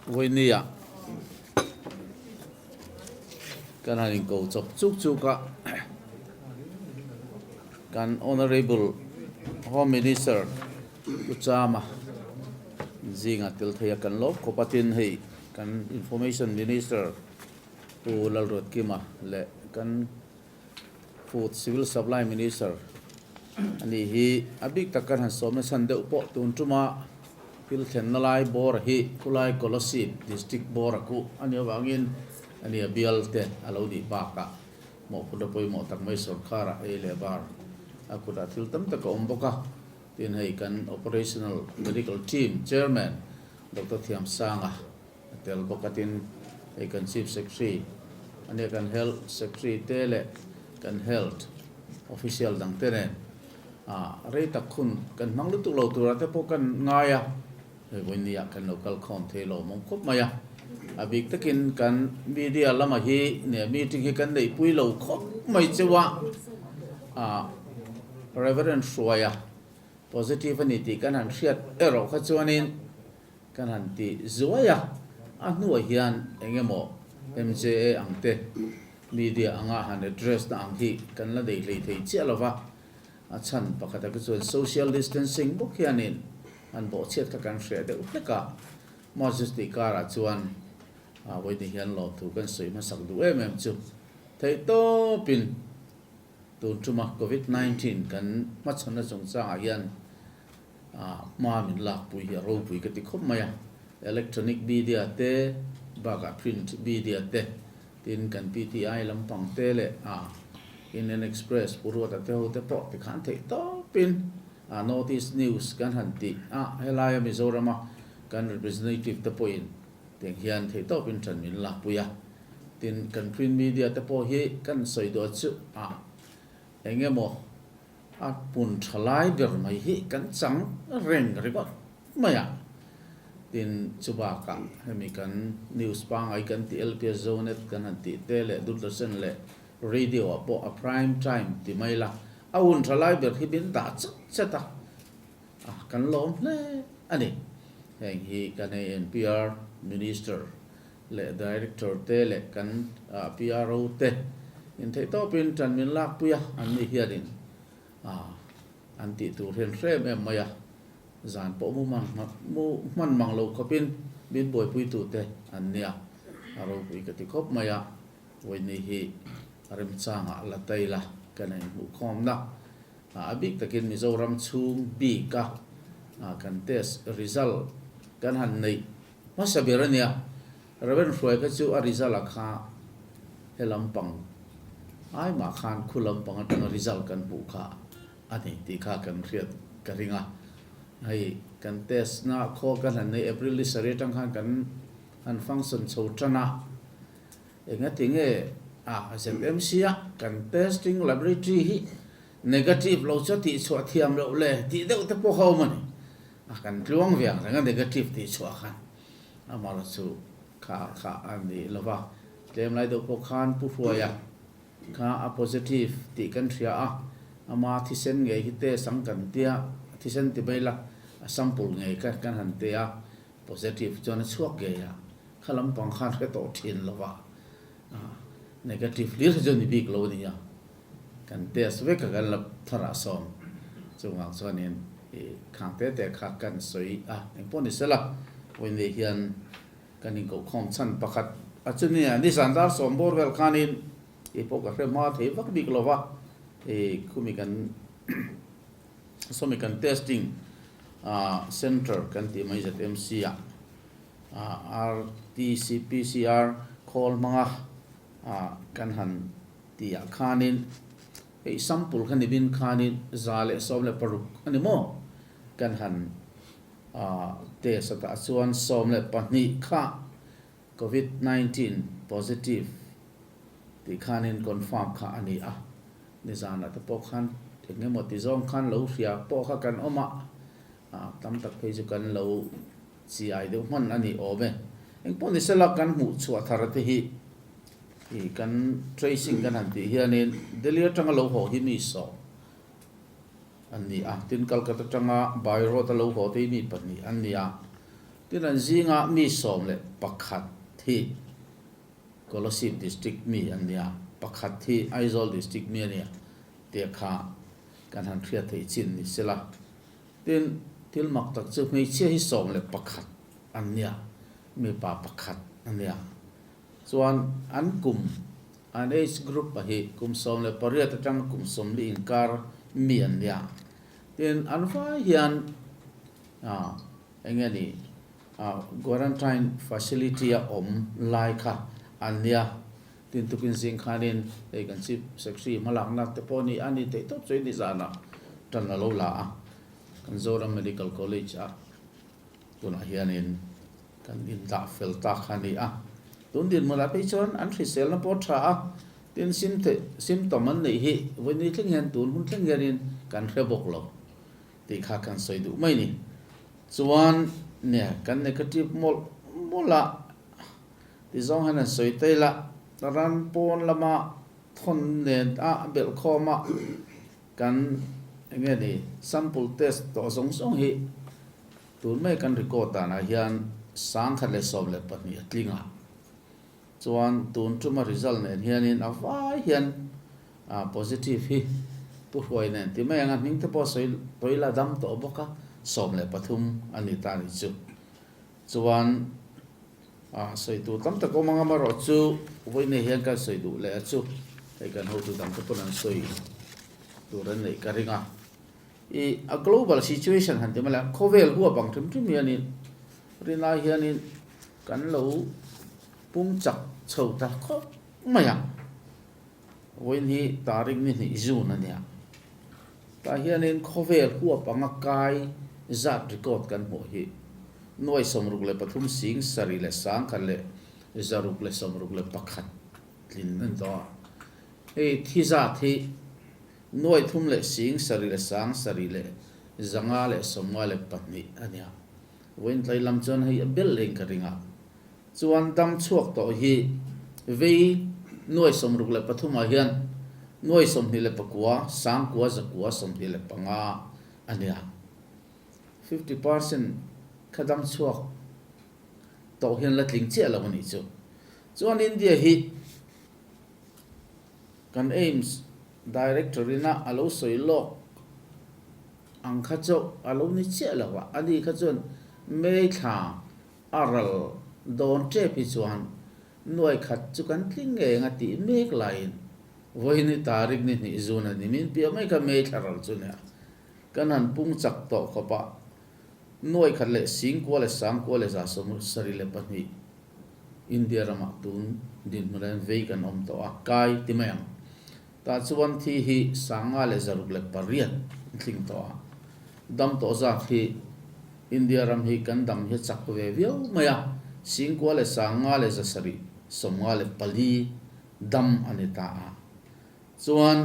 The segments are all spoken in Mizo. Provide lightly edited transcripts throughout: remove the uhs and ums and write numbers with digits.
Vawinia kan han inko chawp chuk chuk a, kan Honourable Home Minister Pu Chama zingah tel thei a kan lawm khawp a, tin hei kan Information Minister Pu Lalruatkima leh kan Food Civil Supply Minister a nih hi. A bik tak kan han sawm nasa deuh pawh tun tuma thil thlenna lai bawr hi khulai Kolasib District bawr a kuh a nih avangin a nia bial te a lo nih bakah mawhphurhna pawimawh tak mai sorkar ah ei leh bar a kutah thil tam tak a awm bawk a. Tin hei kan Operational Medical Team Chairman Doctor Thiamsanga a tel bawk a, tin hei kan Chief Secretary a nia kan Health Secretary te leh kan Health Official dang te nen ah rei tak hun kan hmang lutuk lo tura te pawh kan ngai a, hei vawinia kan lo kal khawm thei lo mawm khawp mai a, a bik takin kan media lama hi nia meeting hi kan neihpui lo khawp mai cheu a, ah Reverend Hruaia positive a ni tih kan han hriat erawh kha chuanin Kan han ti zuai a, a hnuah hian eng emaw MJA ang te media anga han address na ang hi kan la nei hlei thei chiah lo va, a chhan pakhat ah chuan social distancing bawk hianin han bawhchhiat kha kan hreh deuh hlek a, Moses tih karah chuan vawiin hian lawmthu kan sawi hmasak duh em em chu theihtawpin tun tuma covid 19 kan hmachhawnna chungchangah hian hma min lakpui hi a ropui ka ti khawp mai a, electronic media te bakah print media te tin kan PTI lampang te leh Indian Express Pu Ruata te ho te pawh tikhan theih tawpin North East News kan han tih a, helaia Mizorama kan representative te pawhin tiang hian theih tawpin ṭan min lakpui a, tin kan print media te pawh hi kan sawi duah chu eng emaw A pun tha lai ber mai hi kan chang reng ringawt mai a, tin chu bakah hemi kan news pangai kan tih LPS Zonet kan han tih te leh Doordarshan leh radio ah pawh a prime time ti mai la, a hun tha lai ber hi min dah chat chat a, a kan lawm hle a ni. Heng hi kan ANPR Minister leh Director te leh kan PRO te intheih tawpin tan min lakpui a, an ni hianin an tih tur hian hre em em mai a, zan pawh mu mu hman mang lo khawpin min buaipuitu te an nia, a ropui ka ti khawp mai a, vawiini hi remchangah la tai la kan inhmuh khawmna a bik takin Mizoram chhung bika kan test result kan han neih Hmasa ber a nia, Reverend Hruai kha chu a result a kha he lampang ai mah khan khu lampang atanga result kan hmuh kha a ni tih kha kan hriat ka ring a. Hei kan test na khaw kan han nei April ni sarih atang khan kan han function chho tan a, engati nge a ZMC a kan testing laboratory hi negative lo chu a tihchhuah thiam loh le tih deuh te pawh kha awm a ni. A kan tluang ve ang reng a negative tih chhuah khan amaherawh chu kha kha a ni lo va, tlem lai deuh pawh khan Pu Hruaia kha a positive tih kan hria a, ama thisen ngei hi test ang kan tia, thisen ti mai la a sample ngei kha kan han ti a, positive chuan a chhuak ngei a, kha lampang khan hre tawh thin lo va, negative hlir hi chu a ni bik lo a nia. Kan test vek a kan la tharah sawm chungah chuanin i khang te te kha kan sawi a, engpawh ni sela vawiin hian kan inkohkhawm chhan pakhat a chu nia nizan dar sawm bawr vel khanin i pawh ka hre hma thei vak bik lo va, i khumi kan sawmi kan testing center kan tih mai ZMC ah RTCPCR khawl hmanga kan han Tihah khanin hei sample kha nibin khanin 116 a ni maw? Kan han test atah chuan 12 kha covid 19 positive tih khanin confirm kha a ni a, nizanah te pawh khan eng emaw ti zawng khan lo hria pawh kha kan awm a, tam tak phei chu kan lo chiai deuh hman a ni awm e. Engpawh ni sela kan hmuh chhuah thar te hi I kan tracing kan han tih hianin Delhi atanga lo haw hi mi sawm an ni a, tin Calcutta atanga by road a lo haw te hi mi pahnih an ni a. Tin an zinga mi 11 hi Kolasib District mi an nia, pakhat hi Aizawl District mi a nia tih kha kan han hriat theih chin ni sela. Tin, thil mak tak chu hmeichhia hi 11 an nia, mipa pakhat a nia. Chuan an kum, an age group a hi kum 18 atanga kum 40 inkar mi an nia. Tin, an vai hian eng nge ni quarantine facility a awm lai kha an nia. Tin, tukin zing khanin hei kan Chief Secretary hmalakna te pawh ni a ni theih tawp chu ni zanah tan a lo la a, kan Zoram Medical College ah tunah hianin kan indah fel ta kha a ni a. Tun dinhmunah phei chuan an hriselna pawh a tha a, tin symptom an neih hi vawiin thleng hian tun hun thleng hianin kan hre bawk lo tih kha kan sawi duh mai ni. Chuan nia kan negative mawlh mawlh a ti zawng hian an sawi tail a, ram pawn lama thawn nen a belh khawm a kan eng nge ni sample test tawh zawng zawng hi tun mai kan record danah hian 112 a tling a, chuan tun tuma result nen hianin a vai hian positive hi pu hruai nen ti mai ang a, hming te pawh sawi tawila dam tawh bawk a, 13 a ni ta nih chu. Chuan a sawi tur tam tak awm ang amarawh chu vawiin hian kan sawi duh leh a chu hei kan hotu dang te pawn an sawi tur an neih ka ring a. I a global situation han ti mai la khawvel huap ang hrim hrim hianin rinai hianin kan lo pung chak chho ta khawp mai a. Vawiin hi tarik ni hnih June a nia. Tah hianin khawvel huap anga kai zat record kan hmuh hi nuai 63 sing 7 leh 1,661 tlin a ni tawh a. Hei thi zat hi nuai 3 leh sing 7 leh 7 leh 552 a nia. Vawiin tlai lam chuan hei a bel leng ka ring a. Chuan dam chhuak tawh hi vei nuai 63 ah hian nuai 29 sangkua zakua 25 a nia. 50% kha dam chhuak tawh hian la tling chiah lo a nih chu. Chuan India hi kan AIIMS Director ina a lo sawi lawk ang kha chu a lo ni chiah lo a, ani kha chuan May thla A ral dawn tep hi chuan nuai khat chu kan tling ngei ang a tih mek laiin vawiin hi tarik ni hnih zun a ni min piah mai kha May thla ral chu nia kan han pung chak tawh khawp a, nuai khat leh singkua leh sangkua leh 72 India ramah tun dinhmun ah hian vei kan awm tawh a, kai ti mai ang. Tah chuan thi hi 506 an tling tawh a, dam tawh zat hi India ram hi kan dam hi a chak ve viau mai a, singkua leh 5,754 dam a ni ta a. Chuan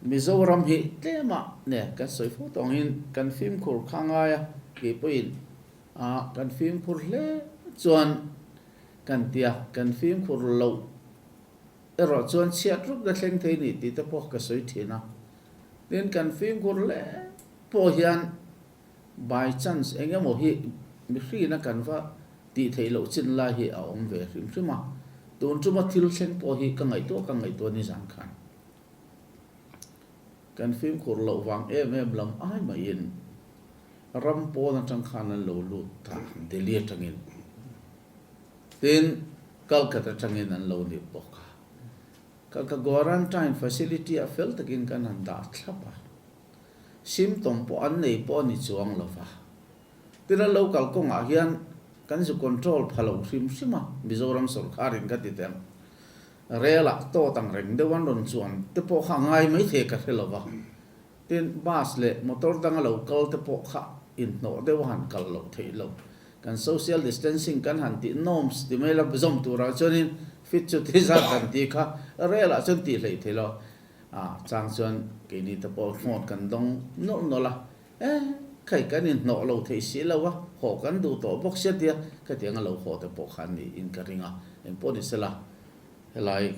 Mizoram hi tlemah ne kan sawi fo tawh angin kan fimkhur kha ngai a, keipawhin kan fimkhur hle chuan kan tia kan fimkhur loh Erawh chuan chhiat rup na thleng thei nih tih te pawh ka sawi thin a. Tin, kan fimkhur hle pawh hian by chance eng emaw hi mihrin a kan va tih theih loh chin lai hi a awm ve hrim hrim a. Tun tuma thil thleng pawh hi ka ngaihtuah ka ngaihtuah nizan khan kan fimkhur loh vang em em lam ai maiin ram pawn atang khan an lo lut ta Delhi atangin. Tin, Calcutta atangin an lo ni bawk a. Ka ka quarantine facility ah fel takin kan han dah thlap a. Symptom pawh an nei pawh a ni chuang lo va. Tin, an lo kal kawngah hian kan zu control pha lo hrim hrim a, Mizoram sorkarin ka ti teng. Rel ah tawt ang reng deuh an rawn chuan te pawh kha a ngai maithei ka hre lo va. Tin, bus leh motor danga lo kal te pawh kha inhnawh deuh a han kal loh theih lo. Kan social distancing kan han tih norms ti mai la zawm turah chuanin fit chu ti zat kan tih kha rel ah chuan tih hleih theih lo. A chang chuan keini te pawh hnawt kan dawng nawlh nawlh a, e khai kan inhnawh lo theih si lo a, haw kan duh tawh bawk sia tia khatiang a lo haw te pawh kha an niin ka ring a, engpawh ni sela helai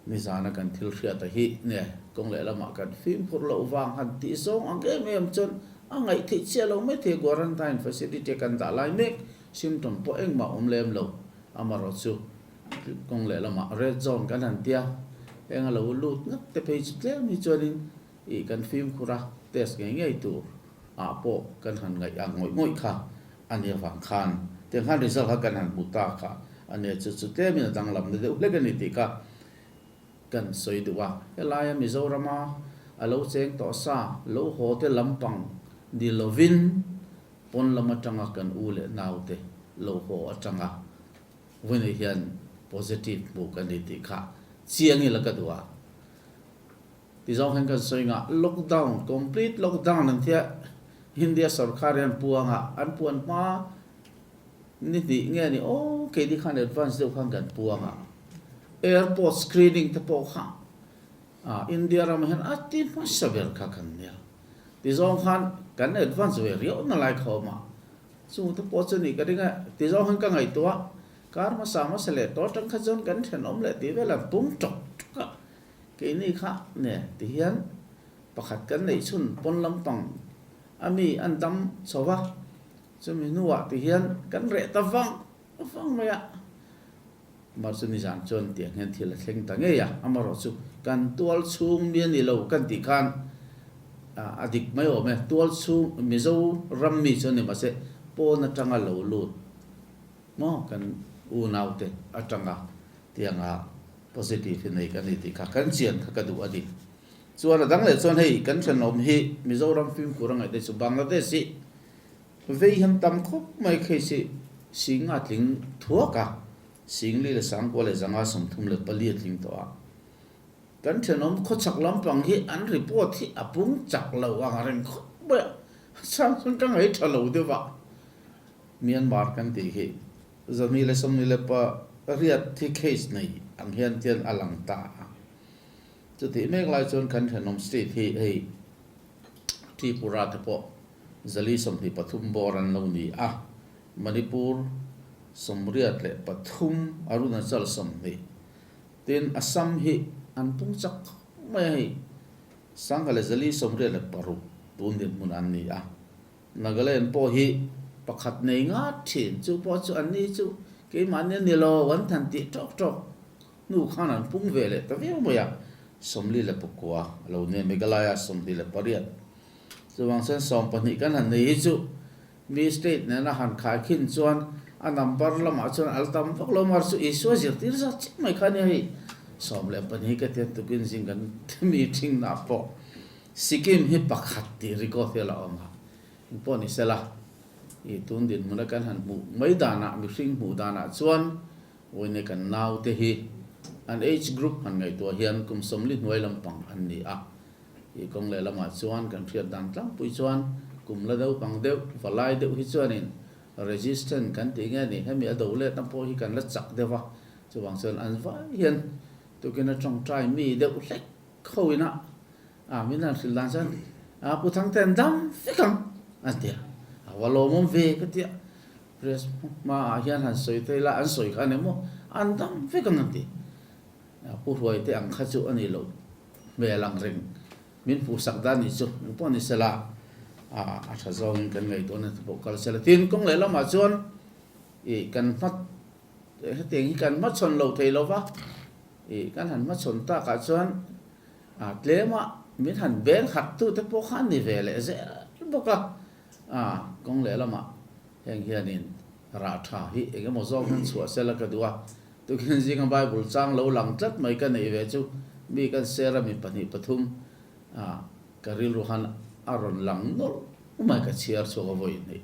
Nizana kan thil hriata hi nge kawng leh lamah kan fimkhur loh vang han tih zawng ang em em chuan A ngaih theih chiah lo mai thei quarantine facility a kan dah lai mek symptom pawh engmah awm lem lo. Amaherawhchu kawng lehlamah red zone kan han tia eng a lo lut ngat te phei chu tlem hi chuanin ih kan fimkhur a test ngei ngei tur ah pawh kan han ngaih ang ngawih ngawih kha a nia vang khan tiang khan result kha kan han hmu ta kha a nia chu chu tlemin a danglam na deuh hlek a ni tih kha kan sawi duh a. Helaia Mizorama a lo cheng tawh sa lo haw te lampang ni lovin pawn lam atanga kan u leh nau te lo haw atanga vawiinah hian positive hmuh kan ni tih kha chiang ila ka duh a. Ti zawng hian kan sawi ngah lockdown, complete lockdown an tia India sorkar hian puang a, an puan hma ni hnih nge ni aw keini khan advance deuh khan kan puang a, airport screening te pawh kha ah India ramah hian a ti hmasa ber kha kan nia. Ti zawng khan kan advance ve riau na lai kha awm a, chung te pawh chu ni ka ring a, ti zawng hian ka ngaihtuah kar hmasa hmasa leh tawh atang kha chuan kan thenawm leh tih vel an pung tawk tawk a. Keini kha ne ti hian pakhat kan neih chhun pawn lampang a mi an dam chho va, chumi hnuah ti hian kan reh ta vang vang mai a. Mar chu nizan chuan tiang hian thil a thleng ta ngei a, amaherawh chu kan tual chhung mi a ni lo kan tih khan a dik mai awm e, tual chhung Mizo ram mi chu a ni mahse pawn atanga lo lut maw kan unaute atanga tianga Positive hi nei ka ni tih kha kan chian kha ka duh a ni. Chuan a dang leh chuan hei kan thenawm hi Mizoram fimkhur a ngaih te chu Bangladesh hi vei hian tam khawp mai khei si sing a tling thuak a, sing li leh sangkua leh zanga 34 a tling tawh a. Kan thenawm khawchhak lampang hi an report hi a pung chak lo ang a reng khawp mai a, chang chuan ka ngaih tha lo deuh a. Myanmar kan tih hi 128 thi case nei ang hian tian a lang ta a. Chutih mek lai chuan kan thenawm state hi hei Tripura te pawh 423 bawr an lo ni a, Manipur 83, Arunachal 20. Tin, Assam hi an pung chak khawp mai a hei, 1186 tun dinhmun an ni a. Nagaland pawh hi pakhat nei ngat thin, chu pawh chu an ni chu keimahni a ni lo an than tih tawk tawk hnu khan an pung ve leh ta viau mai a, 49 a lo nia Meghalaya 28. Chuvang chuan 12 kan han nei hi chu mi state nena han khaikhin chuan a number lamah chuan a la tam vak lo mar chu Isua zirtir zat chiah mai kha a nia hei 12 ka tiang tukin zing kan meeting nah pawh Sikkim hi pakhat tih record hi a la awm a, engpawh ni sela, i tun dinhmuna kan han hmuh mai danah, mihring hmuh danah chuan vawiin kan naute hi an age group han ngaihtuah hian kum 40 hnuai lampang an ni a, i kawng leh lamah chuan kan hriat dan tlangpui chuan kum la naupang deuh, valai deuh hi chuanin resistant kan tih nge ni, hemi a do letna pawh hi kan la chak deuh a, chuvang chuan an vai hian tukin a tawngtai mi deuh hlek Khawina a min han hrilh dan chuan a Pu Thangte an dam vek ang a ti a, a va lawmawm ve ka ti a, press hmaah hian han sawi ta ila an sawi kha a ni maw an dam vek ang an ti, Pu Hruaite ang kha chu a ni loh hmel ang reng min hmuhsak dan ni chu engpawh ni sela a tha zawngin kan ngaihtuahna te pawh kal sela tin kawng leh lamah chuan ih kan hma hetiang hi kan hmachhawn lo thei lo va. Ih, kan han hmachhawn takah chuan a tlema min han beng khat tute pawh kha an ni ve leh zel bawk a, a kawng lehlamah heng hianin rah tha hi eng emaw zawk hian chhuah sela ka duh a, tukin zinga Bible chang lo lang tlat mai ka neih ve chu mi kan share a mi pahnih pathum a ka rilru han a rawn lang nawlh mai ka chhiar chhuak a vawi hnih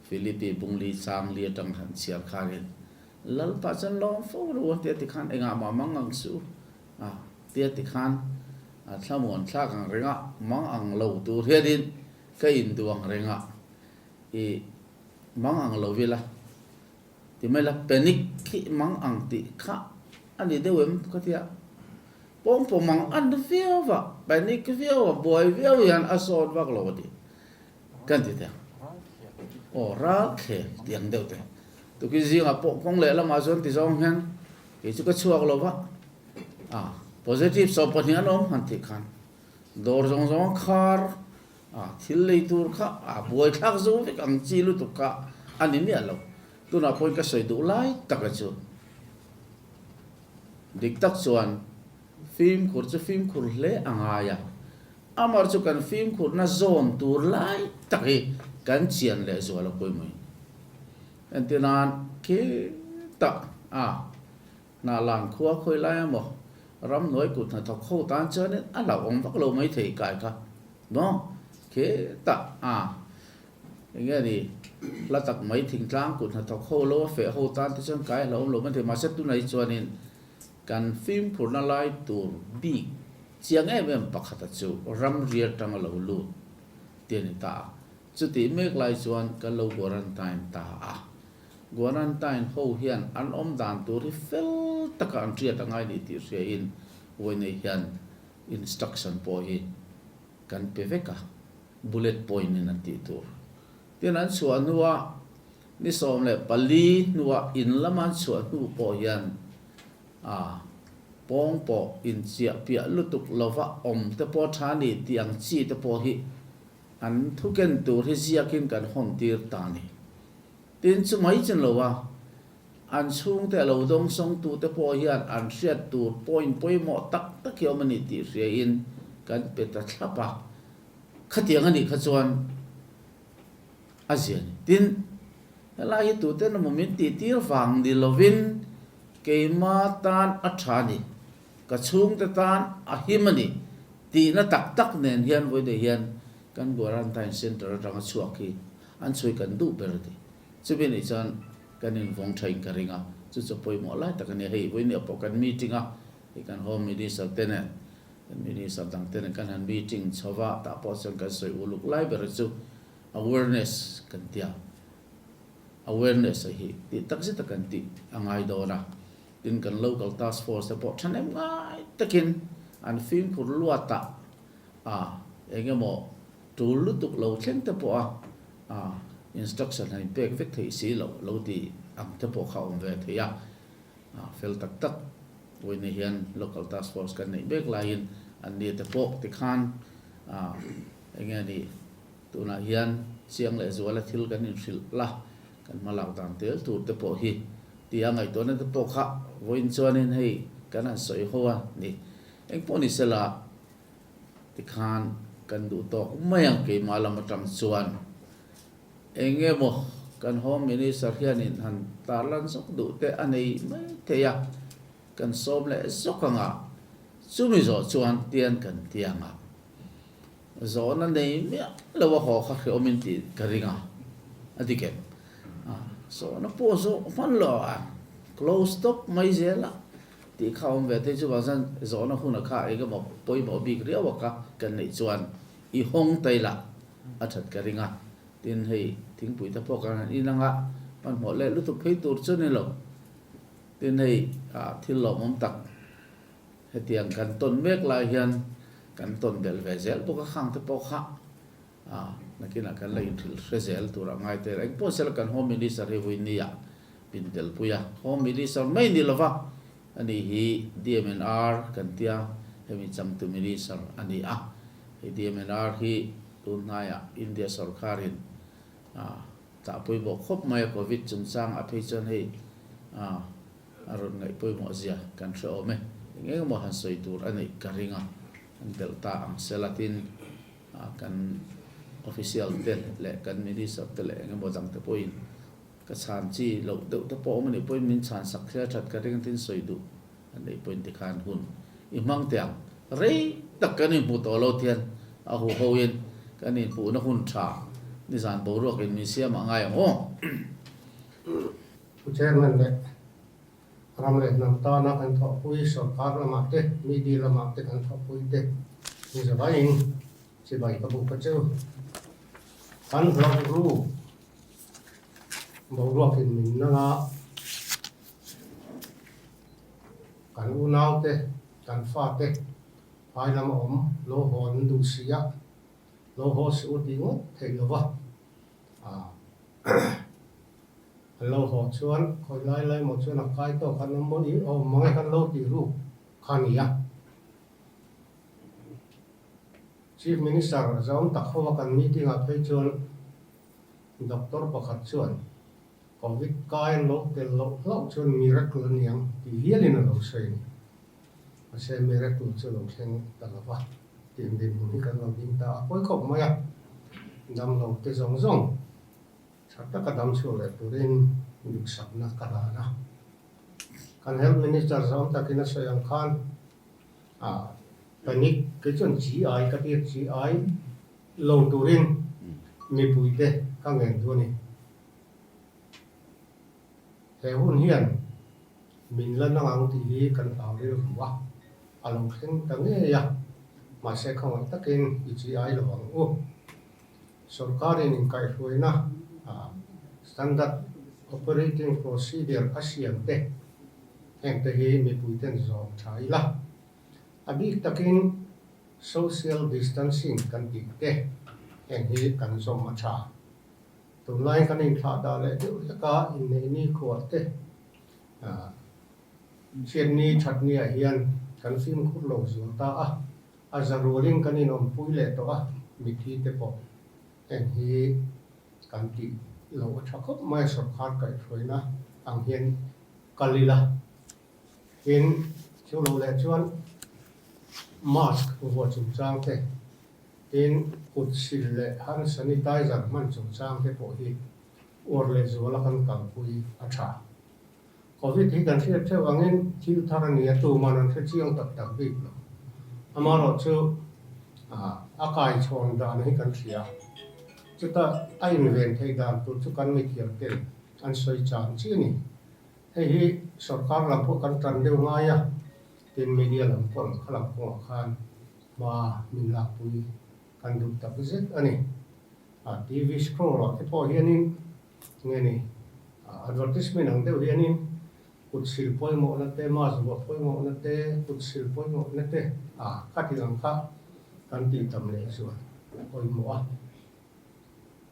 Philippi bungli chang li atang han chhiar kharin Lalpa chuan lawm fo ru a tia tikhan engah mah mang ang suh a tia tikhan a thlamuan thlak ang reng a, mang ang lo tur hianin ka induh ang reng a, i mang ang lo ila ti mai la panic khi mang ang tih kha a ni deuh em ka tia pawng pawh mang an viau a, panic viau a, buai viau hian a sawt vak lo a ti. Kan ti teh. Aw ral thleng tih ang deuh te. Tukin zingah pawh kawng leh lamah chuan ti zawng hian kei chu ka chhuak lo va. A positive 12 an awm han tih khan dawr zawng zawng a khar A thil lei tur kha a buaithlak zo vek ang chi lutuk kha a ni miah lo. Tunah pawhin ka sawi duh lai taka chu dik tak chuan fimkhur chu fimkhur hle a ngai a, amar chu kan fimkhurna zawn tur lai tak hi kan chian leh zual a pawimawhin. Entirnan khi tak a Hna lan khua khawi lai a maw? Ramhnuai kut hnathawk ho tan chuanin a hlauhawm vak lo mai thei kai kha maw? Khetah a enge ni hla tak mai thingtlang kut hnathawk ho lo a feh ho tan te chuan kai a hlauhawm lo mai thei mahse tunah hi chuanin kan fimkhurna lai tur bik chiang em em pakhata chu ramri atanga lo lut ti a ni ta a. Chutih mek lai chuan kan lo quarantine ta a. Quarantine ho hian an awm dan tur hi fel taka an hriat a ngai ni tih hriain vawiinei hian instruction pawh hi kan pe vek a, bullet point in an tih tur. Tin an chhuah hnua ni 14 hnua in lama an chhuah hnu pawh hian a pawng pawh inchiah piah lutuk lova awm te pawh tha ni tih ang chi te pawh hi an thuken tur hi ziakin kan hawn tir ta ni. Tin, chu mai chin lo a, an chhungte a lo dawngsawngtute pawh hian an hriat tur point pawimawh tak tak hi awm a ni tih hriain kan pe ta thlap a, khatiang a nih kha chuan a zia a ni. Tin, helai hi tuten emaw min tihtir vang ni lovin keima tan a tha a ni, ka chhungte tan a him a ni tihna tak tak nen hian vawiin hian kan quarantine centre atanga chhuak hi An chhui kan duh ber a ti. Chumi nih chuan kan invawng tha in ka ring a, chu chu pawimawh lai tak a nia. Hei vawiin pawh kan meeting a, hei kan Home Minister te nen, kan Minister dang te nen kan han meeting chho va, tah pawh chuan kan sawi uluk lai ber chu awareness kan ti a, awareness a hi tih tak zet a kan tih a ngai dawn a. Tin kan local task force te pawh thahnem ngai takin an fimkhur luat ah a eng emaw Tul lutuk lo thleng te pawh a a instruction han inpek vek theih si loh lo ti ang te pawh kha a awm ve thei a, a fel tak tak vawiin hian local task force kan neih mek laiin an ni te pawh tikhan a enge ni tunah hian chiang leh zuala thil kan inhrilh la kan hma lak dan tel tur te pawh hi tia ngaihtuahna te pawh kha vawiin chuanin hei kan han sawi ho a ni engpawh ni sela. Tikhan kan duh tawk mai ang keimah lam atang chuan eng emaw kan Home Minister hianin han tarlan zawk duh te a nei mai thei a, kan sawm leh zawk ang a, chumi zawh chuan tian kan ti ang a, zawhna nei miah lo a haw kha hreawmin tih ka ring a, a ti kem. Zawhna pawh zawh hman lo a, close tawp mai zel a. Tih kha awm ve te chuvang chuan zawhna huna kha eng emaw pawimawh bik riau a kha kan neih chuan i hawng tai lah a that ka ring a, tin hei thingpui te pawh kan han in anga hmanhmawh leh lutuk phei tur chu ni lo, tin hei ah thil lawmawm tak hetiang kan tawn mek lai hian kan tawn belh ve zel bawk a khang te pawh kha ah nakinah kan la inhrilh hre zel tur a ngai tel engpawh sela kan Home Minister hi Vuinia pin telpui a, Home Minister mai ni lova ani hi DMNR kan tia hemi changtu Minister a ni a, hei DMNR hi tun hnaiah India sorkarin ah tah pawimawh khawp mai a Covid chungchang a phei chuan hei ah a rawn ngaih pawimawh zia kan hre awm e, eng eng emaw han sawi tur a neih ka ring a, an belh ta ang sela tin. Kan official te leh kan minister te leh engemaw dang te pawhin ka chhan chi loh deuh te pawh awm a nih pawhin min chhan sak thil a that ka ring tin sawi duh an neih pawhin tikhan hun i hmang teh ang. Rei tak kan inhmuh tawh lo thian a huho in kan inhmuhna hun tha nizan boruak in min siam a ngai ang aw. Pu Chairman leh Ram leh hnam tana kan thawhpui sorkar lamah te, media lamah te kan thawhpui te ni zavaiin chibai ka buk a cheu. Kan hlauh ru boruakin min nang a, kan unaute, kan fate phai lama awm lo haw an duh si a, lo haw si u tih ngawt theih lova. An lo haw chuan khawi lai lai maw chuan a kai tawk an awm maw i awm mang e kan lo tih ruk kha a ni a. Chief Minister Zaum tak ho a kan meeting ah phei chuan Doctor pakhat chuan Covid kai an lo tel loh hlauh chuan miracle a niang tih hialin a lo sawi a ni. Mahse miracle chu lo thleng ta lo va, tih dinhmun hi kan lo ding ta a pawi khawp mai a, damlo te zawng zawng tha taka dam chhuak leh turin duhsakna ka hlan a. Kan Health Minister zawng takin a sawi ang khan ah panic kei chuan chi ai ka tir chi ai lo turin mipuite ka ngen duh a ni. He hun hian min la nang ang tih hi kan hlau rilru a, a lo thleng ta ngei a, mahse khawngaih takin i chi ai lo ang u. Sorkarin inkaihhruaina Standard Operating Procedure a siam te, hengte hi mipuiten zawm tha ila, a bik takin Social Distancing kan tih te, heng hi kan zawm a tha. Tunlai kan inthlah dah leh deuh hlek a, inneih ni khuah te, chhiatni thatniah hian kan fimkhur lo zual ta a. A za rualin kan inawmpui leh tawh a, mithi te pawh heng hi kan tih loh a tha khawp mai a, sawrkar kaihhruaina ang hian kal ila. Tin, chu lo leh chuan mask vuah chungchang te, tin kut sil leh hand sanitizer hman chungchang te pawh hi uar leh zuala kan kalpui a tha. Covid hi kan hriat theuh angin thil thar a ni a, tuman an hre chiang tak tak bik lo. Amaherawhchu a kaichhawn dan hi kan hria. Chuta a inven theih dan tur chu kan mithiam ten an sawi chang chi a ni. Hei hi sorkar lam pawh kan tan deuh ngai a, tin media lam pawh kha lam kawngah khan hma min lakpui kan duh tak zet a ni. TV scroll ah te pawh hianin Nge ni, advertisement ang deuh hianin kut sil pawimawhna te, mask vuah pawimawhna te, kut sil pawimawhna te a kha tih ang kha kan tih tam leh zual pawimawh a.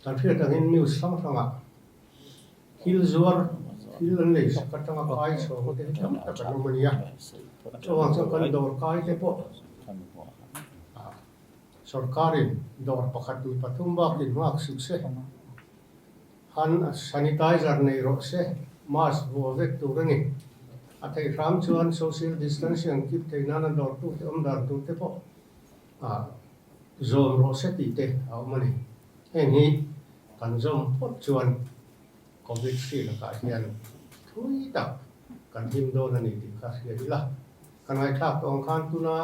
Kan hriat angin news hrang hrangah thil zuar, thil an lei sak atanga kai chhawng te hi tam tak an awm a nia. Chuvang chuan kan dawr kai te pawh Sorkarin dawr pakhat mi pathum bakin nghak suh se. Han sanitizer nei rawh se, mask vuah vek tur a ni. A theih hram chuan social distancing keep theih nana dawrtute awm dan tur te pawh zawm rawh se tih te a awm a ni. Heng hi kan zawm phawt chuan Covid hri lakah hian thui tak kan him dawn a ni tih kha hria ila. Kan ngaihthlak tawh ang khan tuna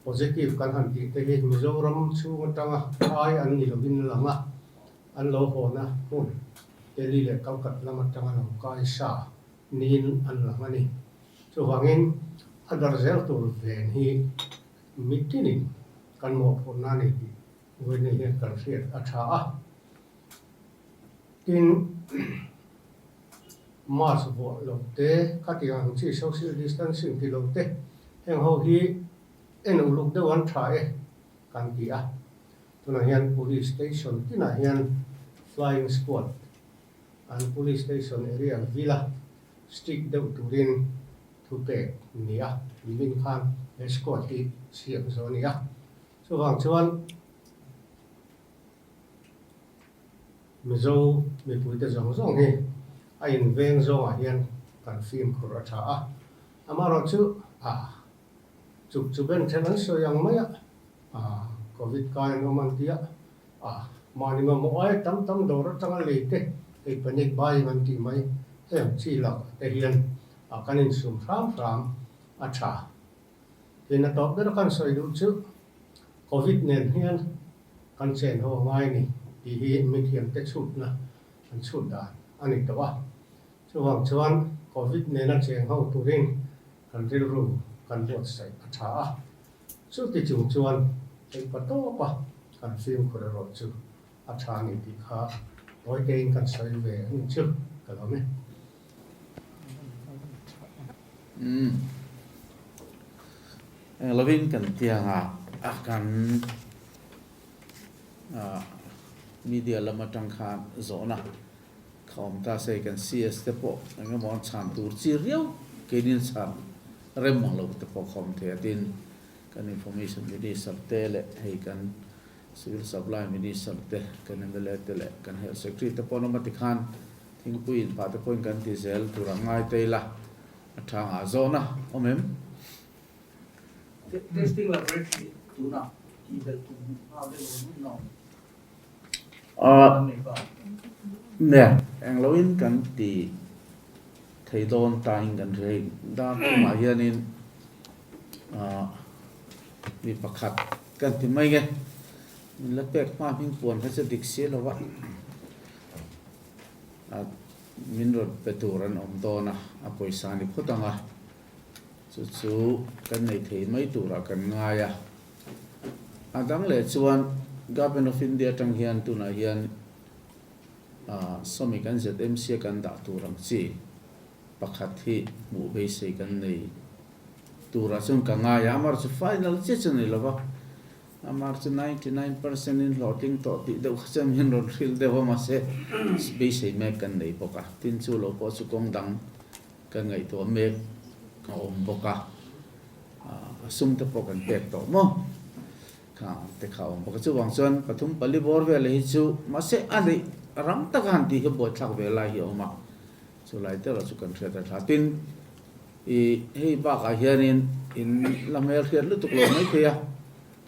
Positive kan han tih te hi Mizoram chhung atanga ai an ni lovin a lang a, an lo hawna hmun Delhi leh Calcutta lam atanga lo kai sa niin an lang a ni. Chuvangin a dar zel tur ven hi mitinin kan mawhphurhna a ni tih vawiin hian kan hriat a tha a. Tin, mask vuah lo te, khatiang ang chi social distancing ti lo te, heng ho hi en uluk deuh an tha e kan ti a. Tunah hian police station tinah hian flying squad an police station area vila strict deuh turin thu pek ni a, nimin khan he squad hi siam zawh a ni a. Chuvang chuan. Mizo mipuite zawng zawng hi a inveng zawngah hian kan fimkhur a tha a, amaherawhchu a chuk chu ben then an sawi ang mai a, Covid kai an awm an ti a, mahni mamawh ai tam tam dawr atanga lei te hei panic buying an tih mai heng chi lak te hian kan insum hram hram a tha. Tin a tawp ber kan sawi duh chu Covid nen hian Kan chen ho a ngai a ni tih hi mithiamte chhutna an chhut dan a ni tawh a. Chuvang chuan Covid nena cheng ho turin kan rilru kan buatsaih a tha a. Chuti chung chuan theihpa tawpa kan fimkhur erawh chu a tha a ni tih kha tawitein kan sawi ve a ni chu ka lawm e. Umm. Eng lovin kan tiangah a kan media lam atang khan zawhna kha awm ta se kan CS te pawh eng emaw an chhan tur chi riau keinin chhan rem ang lo te pawh kha awm thei a tin. Kan Information Minister te leh hei kan Civil Supply Minister te, kan mla te leh kan Health Secretary te pawh an awm a tikhan thingpui in pah te pawhin kan ti zel tur ang ngai ta ila a tha ngah zawn a awm em? Testing Laboratory tunah tih belh tum nghal deuh lo nun na awm. Nia, engloin kan ti thei dawn ta in kan hria hei dar tumah hianin mi pakhat kan ti mai nge min la pek hma hming puan kha chu dik si lo va min rawn pe tur an awm dawn a a pawisa ni phawt ang a chu chu kan nei thei mai turah kan ngai a a dang leh chuan Government of India atang hian tunah hian Sawmi kan ZMC a kan dah tur ang chi pakhat hi hmuh beisei kan nei turah chuan ka ngai a, amar chu final chiah chu a ni lo va, amar chu 99% in hlawhtling tawh tih deuh kha chuan min rawn hrilh deuh a, mahse beisei mek kan nei bawk a, tin chu lo pawh chu kawng dang kan ngaihtuah mek a awm bawk a, a sum te pawh kan pek tawh maw? Kha te kha awm bawk a, chuvang chuan pathum pali bawr vel hi chu mahse a neih rang taka han tih hi buaithlak ve lai hi a awm a, chu lai te erawh chu kan hriat a tha. Tin, i hei bakah hianin in la hmel hriat lutuk lo mai thei a,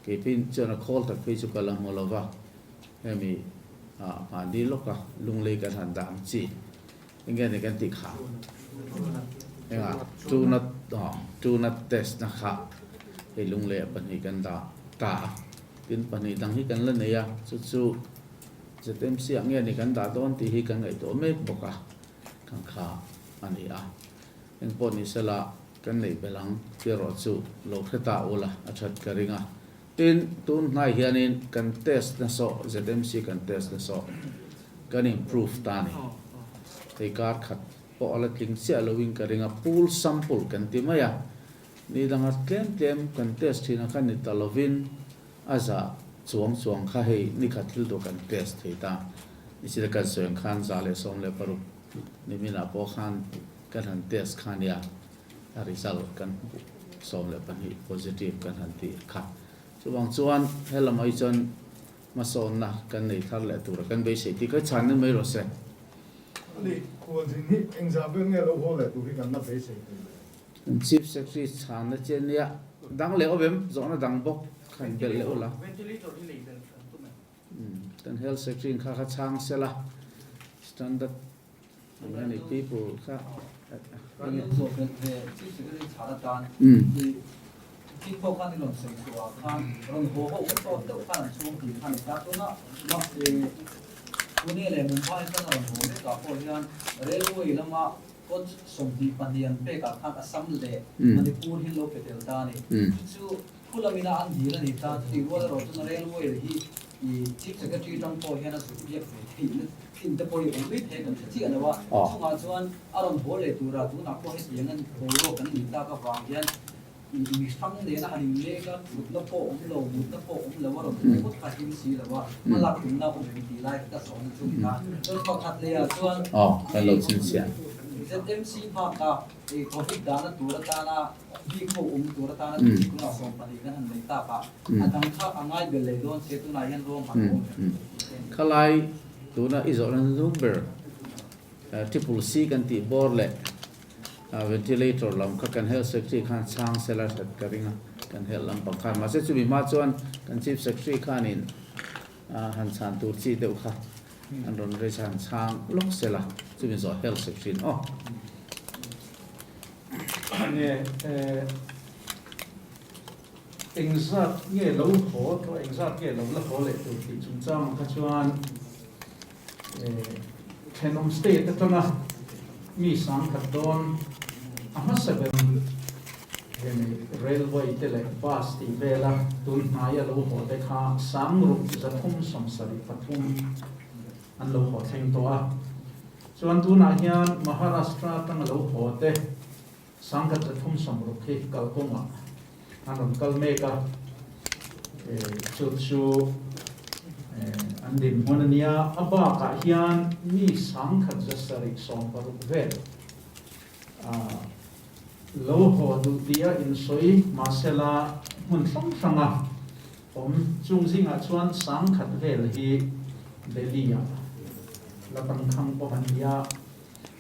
keipin chuan a khawl tak phei chu ka la hmu lo va, hemi ah mahni lawka lunglei kan han dah ang chi enge ni kan tih kha engah tuna tuna test na kha hei lunglei ah pahnih kan dah ta a tin pahnih dang hi kan la nei a chu chu ZMC ah nge ni kan dah dawn tih hi kan ngaihtuah mek bawk a kan kha a ni a engpawh ni sela kan neih belh ang tih erawh chu lo hre ta ula a that ka ring a tin tun hnai hianin kan test na sawh ZMC kan test na sawh kan improve ta a ni. Hei kar khat pawh a la tling chiah loin ka ring a, pool sample kan ti mai a, ni danga tlem tlem kan test thin a kha ni ta lovin a za chuang chuang kha hei ni khat thil tur kan test thei ta. Nichina kan sawi ang khan 116 niminah pawh khan kan han test kha nia, a result kan hmuh 12 positive kan han tih kha. Chuvang chuan helamah hi chuan Hmasawnna kan nei thar leh tura kan beisei tih kha chhan ni mai rawh se. Ani khualzin hi engzah vel nge lo haw leh tur hi kan la beisei thei lo. Kan Chief Secretary chhanna che nia dang leh awm em? Zawhna dang bawk kha in belh leh ula. Ventilator hi lei belh hran tum em? Kan Health Secretary in kha kha chhang sela standard many people kha Kan zawh belh ve Chief Secretary chhan atan i Chief pawh khan i rawn sawi chhuah ah khan rawn haw ho ka tawt deuh khan an chhung tih khan i ta tuna mahse Pune leh Mumbai atanga rawn haw mek ah pawh hian Railway lama coach 22 an pek ah khan Assam leh Manipur hi an lo pe tel ta a ni. Chu chu thu lamina an dil a ni ta chutih rual erawh chuan Railway hi I Chief Secretary tang pawh hian a zuk biak ve theih na thin te pawh hi awm mai thei a kan hre chiah lo a, chungah chuan a rawn haw leh tura tunah pawh hetiang an boruak kan nih tak avang hian mi hrang nena han inleng a, thutna pawh awm lo, mutna pawh awm lo a rawn haw ngawt kha him si lo a, hma lak tumna awm em tih lai ka sawhna chu ni ta. Chuan pakhat leh ah chuan ZMC baka Covid dahna tur atana Bik ho awm tur atana tih tunah 12 kan han nei tak a, a dang kha a ngai bel leh dawn che tunah hian rawng han awm em? Khalai tuna i zawhna hnung ber Triple C kan tih bawr leh ventilator lam kha kan Health Secretary khan chhang sela hret ka ring a, kan Health lampang khan mahse chumi hma chuan kan Chief Secretary khanin han chhan tur chi deuh kha an rawn raise a han chhang lawk sela chumi zawh Health Secretary in aw. Nge engzat nge lo haw tawh engzat nge lo la haw leh tur tih chungchang ang kha chuan thenawm state atanga mi sangkhat dawn a hmasa ber hemi railway te leh bus tih vela tun hnaia lo haw te kha sangruk 373 an lo haw thleng tawh a. Chuan tunah hian Maharashtra atanga lo haw te 360 hi kalkawngah an rawn kal mek a, chu chu an dinhmun a nia. A bakah hian mi 1760 vel lo haw duh tia insawi mahsela hmun hrang hranga awm chung zingah chuan 10,000 vel hi Delhi-ah la tangkhang pawh an ni a,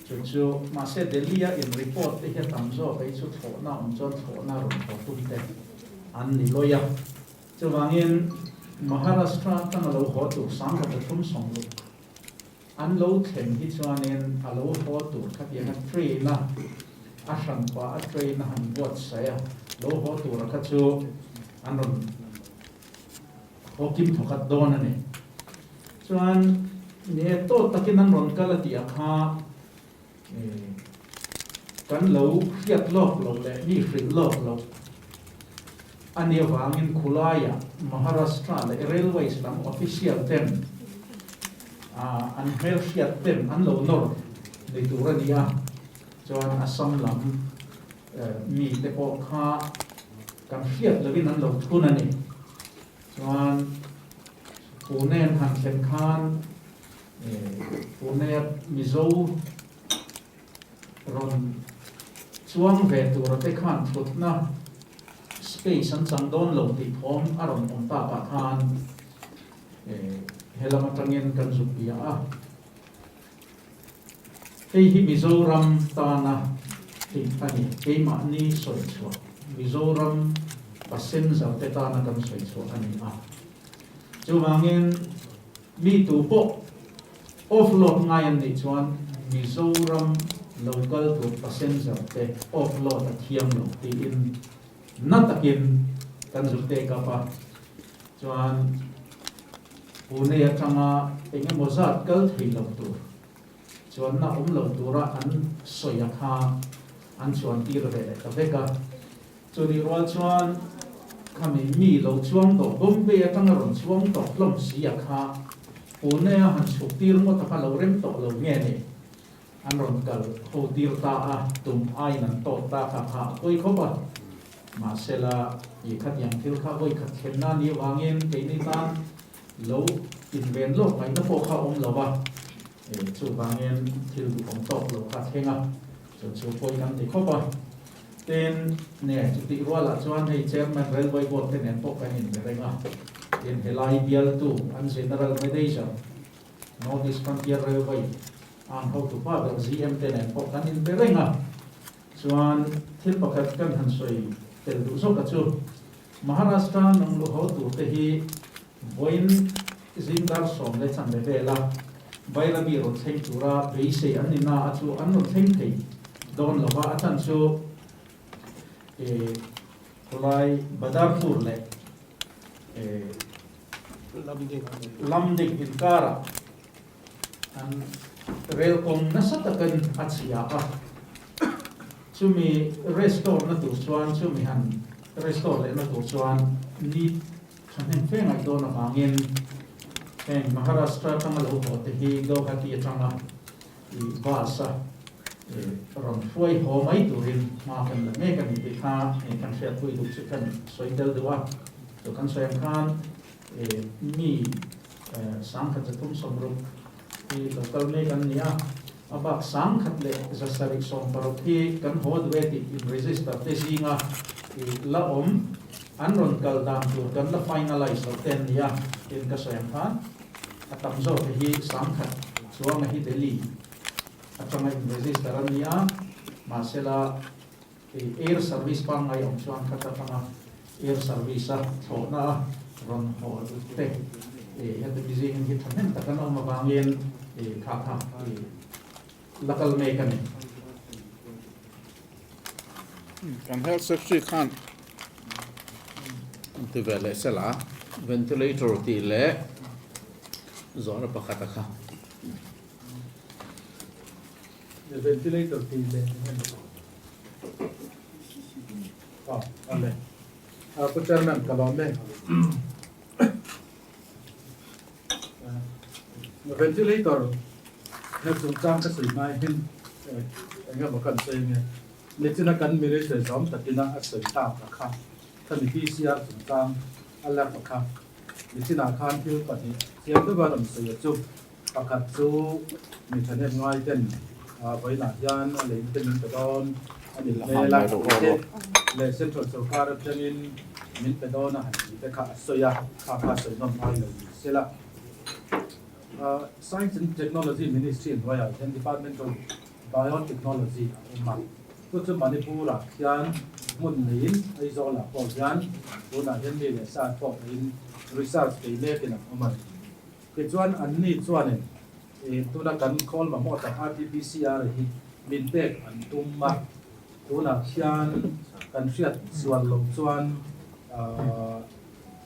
chu chu mahse Delhi-a in report te hi a tam zawk ei chu thlawhna awm chuan thlawhna rawn haw tum te an ni lawi a. Chuvangin Maharashtra atanga lo haw tur 1360 an lo thlen hi chuanin a lo haw tur khatianga train a a hranpa a train a han buatsaih a lo haw tura kha chu an rawn haw kim thawkhat dawn a ni. Chuan ni e tawt takin an rawn kal a tih a kha kan lo hriat lawk loh leh mi hrilh lawk loh a nih avangin khulaiah Maharashtra leh Railways lam official ten an hmelhriat ten an lo nawr ni tur a ni a, chuan Assam lam mite pawh kha kan hriat lovin an lo thun a ni. Chuan Pune an han thlen khan Pune Mizo rawn chuang ve tura te khan thutna space an chang dawn lo tih thawm a rawn awm takah khan helam atangin kan zuk bia a. Hei hi Mizoram tana tih a ni, keimahni sawi chhuah, Mizoram passenger te tana kan sawi chhuah a ni a. Chuvangin mi tu pawh offload ngai an nih chuan Mizoram local tur passenger te offload a thiam lo tiin na takin kan zuk take up a. Chuan Pune atanga eng emaw zat kal thei lo tur chuanna awm lo tura an sawi a kha an chuan tir ve leh ta vek a. Chutih rual chuan khami mi lo chuang tawh Bombay atanga rawn chuang tawh hlawm si a kha Pune a han chhuk tir ngawt a kha lo rem tawh lo nge ni an rawn kal ho tir ta a, tum aiin an tawt ta kha kha a pawi khawp a. Mahsela i khatiang thil kha vawi khat thlenna a nih avangin keini tan lo inven lawk ngaihna pawh kha a awm lo va, chuvangin thil duhawm tawk lo kha a thleng a, chu chu pawi kan ti khawp a. Tin, ne chutih rualah chuan hei Chairman Railway Board te nen pawh kan inbe reng a, tin helai bialtu an General Manager North East Frontier Railway an hotupa ber GM te nen pawh kan inbe reng a, chuan thil pakhat kan han sawi tel duh zawk a chu Maharashtra nung luh ho tur te hi vawiin zingdar sawm leh chanve vela Bairabi rawn thleng tura beisei an ni na a chu an rawn thleng thei dawn lo va, a chan chu khawlai Badarpur leh Lamding inkarah an rel kawng nasa takin a chhia a, chumi restore na tur chuan chumi han restore lehna tur chuan ni Thahnem fe ngaih dawn avangin heng Maharashtra atanga lo haw te hi Guwahati atanga i bus a rawn hruai haw mai turin hma kan la mek a ni tih kha kan hriatpui duh chu kan sawi tel duh a. Chu kan sawi ang khan mi 1360 hi lo kal mek an ni a, a bak 1760 hi kan haw duh e tih in register te zinga la awm. An rawn kal dan tur kan la finalize loh te an ni a, tin ka sawi ang khan a tam zawk te hi 10,000 chuanga hi Delhi atanga in register an ni a, mahsela air service pangngai awm chuan khat atanga air service a thlawhna a rawn haw te heti mi zingin hi thahnem tak an awm avangin kha kha la kal mek a ni. Kan health secretary khan an ti ve leh sela ventilator tih leh zawhna pakhat a kha. Ventilator tih leh ah ale a pu chairman ka lawm e Ventilator he chungchang ka sawi hma hian eng emaw kan sawi ange. Nichina kan minister zawm takina a sawi tak a kha, khami PCR chungchang a lap a kha. Nichinah khan thil pahnih chiang deuha rawn sawi a chu. Pakhat chu mi thahnem ngai ten vawiinah hian a leina te min pe dawn a ni hmel a, leh Central sorkar atangin. min pe dawn a han tih te kha a sawi a, kha kha sawi nawm ngai lo ni sela. Science and Technology Ministry hnuaiah hian Department of Biotechnology a awm a, chu chu Manipur-ah khian hmun neiin Aizawl-ah pawh hian tunah hian mi leh sa pawh neiin research bei mekin an awm a ni. Tichuan anni chuanin tuna kan khawl mamawh tak RTPCR hi min pek an tum a, tunah khian kan hriat sual loh chuan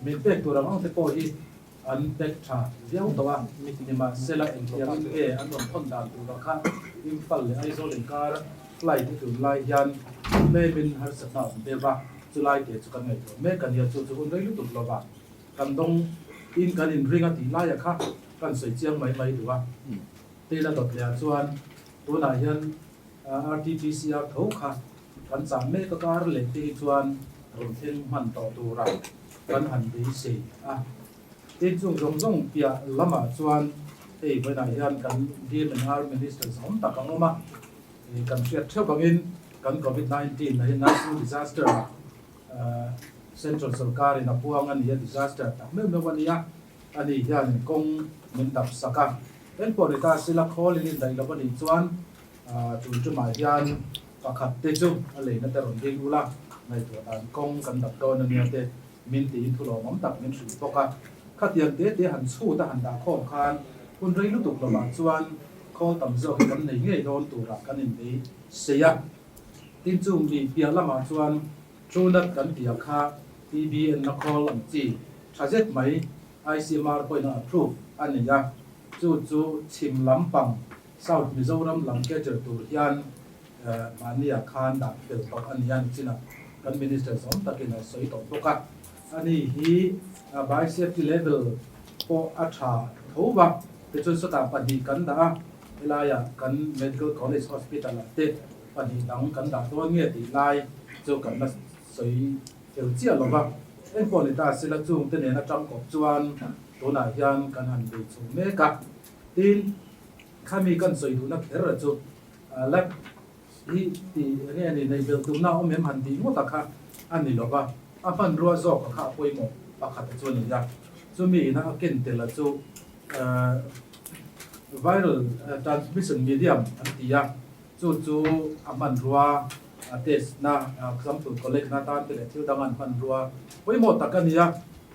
min pek tur ang ang te pawh hi An pack tha viau tawh a, nimahsela engtiangin nge an rawn thawn dan tura kha Imphal leh Aizawl inkar flight i tun lai hian tlemin harsatna a awm deuh a, chulai te chu kan ngaihtuah mek a nia, chu chu hun rei lutuk lova kan dawng in kan inring a tih laia kha kan sawi chiang mai mai duh a. Tina dawt leh ah chuan tunah hian RTPCR tho kha kan chah mek a kar leh te hi chuan rawn thleng hman tawh tura kan han beisei a. Tin chung zawng zawng piah lamah chuan hei vawiinah hian kan DMNR Minister zawng tak ang awm a, kan hriat theuh angin kan Covid 19 a hi natural disaster ah Central sawrkarin a puang a ni a, disaster tak meuh meuh a ni a, ani hianin kawng min dap sak a. Engpawh ni ta sila khawlin indaih lo a nih chuan Tun tumah hian pakhat te chu a leina te rawn ding ula, ngaihtuah dan kawng kan dap dawn a nia te min tiin thu lawmawm tak min hrilh bawk a. Khatiang te te han chhut a han dah khawm khan hun rei lutuk lovah chuan khawl tam zawk hi kan nei ngei dawn turah kan inbei sei a. Tin chung mi piah lamah chuan True-nut kan tih ah kha TB enna khawl ang chi tha zet mai ICMR pawhin a approve a nei a, chu chu chhim lampang South Mizoram lam catcher tur hian mahnia khan dah fel tawh a ni a, nichinah kan Minister zawm takin a sawi tawh bawk a. Ani hi by safety level pawh a tha tho va, tichuan sawtah pahnih kan dah a, helaiah kan Medical College Hospital ah te pahnih dang kan dah dawn nge tih lai chu kan la sawi fel chiah lo va. Engpawh ni ta sila chungte nen atang kawp chuan tunah hian kan han bei chho mek a. Tin, khami kan sawi duhna kher a chu lab hi ti enge a ni neih belh tumna a awm em han tih ngawt a kha a ni lova, a hmanrua zawk a kha a pawimawh pakhat a chu a ni a, chumi ina a ken tel a chu viral transmission medium an ti a, chu chu a hmanrua test na sample collect na tan te leh thil dang an hmanrua pawimawh tak a ni a,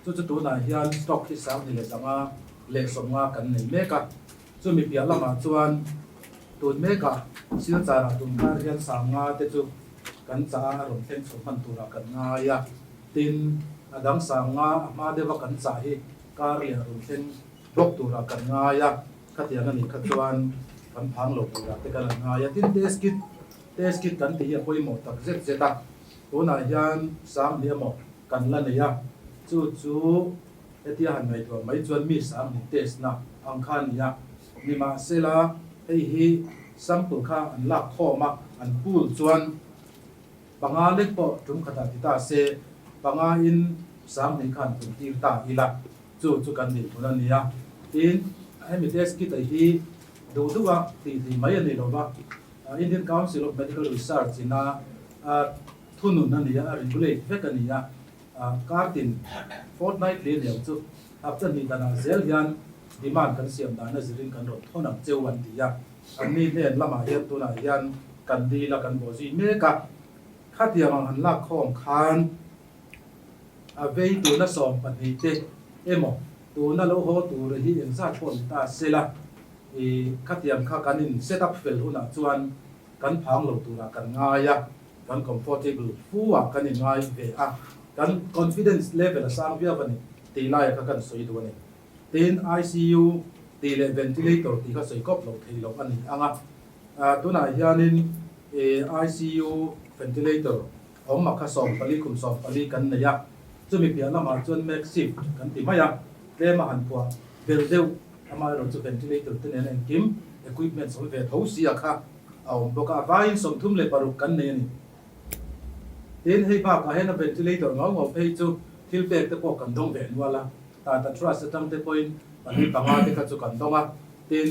chu chu tunah hian stock hi sang ni leh zanga leh sawmnga kan nei mek a, chumi piah lamah chuan tun mekah Silchar-ah tunkar hian sangnga te chu kan chah a, a rawn thleng chho hman turah kan ngai a, tin a dang sangnga a hma deuha kan chah hi kar leh a rawn thleng bawk turah kan ngai a, khatiang a nih kha chuan kan phang lo turah te kan han ngai a, tin test kit test kit kan tih hi a pawimawh tak zet zet a, tunah hian sang hnih emaw kan la nei a, chu chu. Hetia han ngaihtuah mai chuan mi sang nih test na ang kha a ni a, nimahsela hei hi sample kha an lak khawm a, an pool chuan panga lek pawh tum khatah ti ta se, panga in sang hnih kha an pun tir ta ila, chu chu kan nih hun a ni a. Tin, hemi test kit a hi duh duh a tih tih mai a ni lo va, Indian Council of Medical Research ina a thunun a ni a, a regulate vek a ni a. Kartin fortnightly a niang chu hapta hnih danah zel hian demand kan siam dana zirin kan rawn thawn ang cheu an ti a, anni hnen lamah hian tunah hian kan dil a kan bawh zui mek a, khatiang ang han lak khawm khan a vei tuna 12 te emaw tuna lo haw tur hi engzat pawh ni ta sela i khatiang kha kan in set up fel hunah chuan kan phang lo turah kan ngai a. Kan comfortable fu ah kan inngai ve a, kan confidence level a sang viau a ni tih laia kha kan sawi duh a ni. Tin, ICU tih leh ventilator tih kha sawi kawp loh theih loh a ni ang a. Tunah hianin ICU ventilator awm a kha 14 kum 14 kan nei a, chumi piah lamah chuan makeshift kan ti mai a, tlem a han phuah bel deuh amaherawhchu chu ventilator te nen engkim equipment sawi ve tho si a kha. A awm bawk a, a vaiin 36 kan nei a ni. Tin, hei bakah hian a ventilator ngau ngau phei chu thil pek te pawh kan dawng ve nual a, Tata Trust atang te pawhin pahnih panga te kha chu kan dawng a, tin,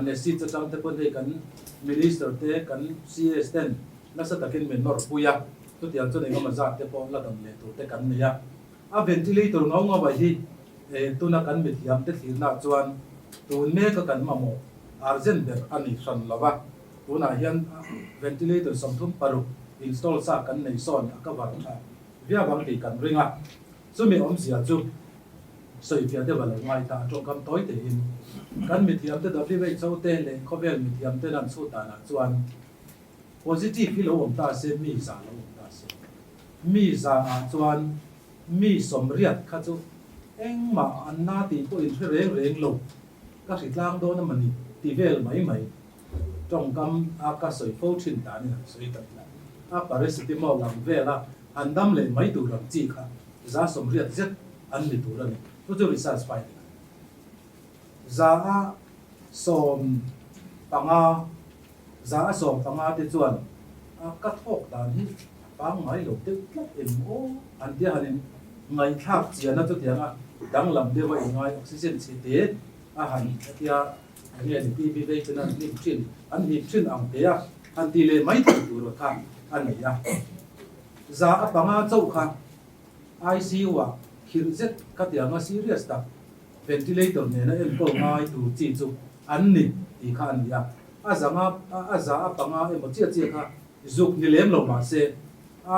NESIDS atang te pawhin hei kan Minister te, kan CS ten nasa takin min nawrpui a, chutiang chuan engemaw zat te pawh la dam leh tur te kan nei a. A ventilator ngau ngau ah hi tuna kan mithiam te thlirna chuan tun mek a kan mamawh urgent ber a ni hran lo a, tunah hian ventilator 36 install sa kan nei sawn a cover tha viau ang tih kan ring a, chumi awmzia chu sawifiah deuh a lo ngai ta, tawngkam tawi tein kan mithiam te WHO te leh khawvel mithiam ten an chhut danah chuan positive hi lo awm ta se mi za lo awm ta se. Mi za ah chuan mi 80 kha chu engmah an na tih pawh in hre reng reng lo, ka hri tlang dawn a mani ti vel mai mai. Tawngkam a ka sawi fo thin dan in han sawi ta ila, a paracetamol ang vel a han dam leh mai tur ang chi kha 80% zet an ni tur a ni. Chu chu research finding a ni. 115 115 te chuan ka thawk dan hi a pangngai lo deuh tlat em aw an tia han in ngaihthlak chian a chutianga danglam deuh a inngai oxygen chhe te a han tia enge ni TB vei ten an hnim thin an hip thin ang te a han ti leh mai thei tur kha a nei a 5% chauh kha ICU ah khirh zet ka tianga serious tak ventilator nena enkawl ngai tur chi chu an ni tih kha a ni a, a zanga a 5% emaw chiah chiah kha zuk ni lem lo mah se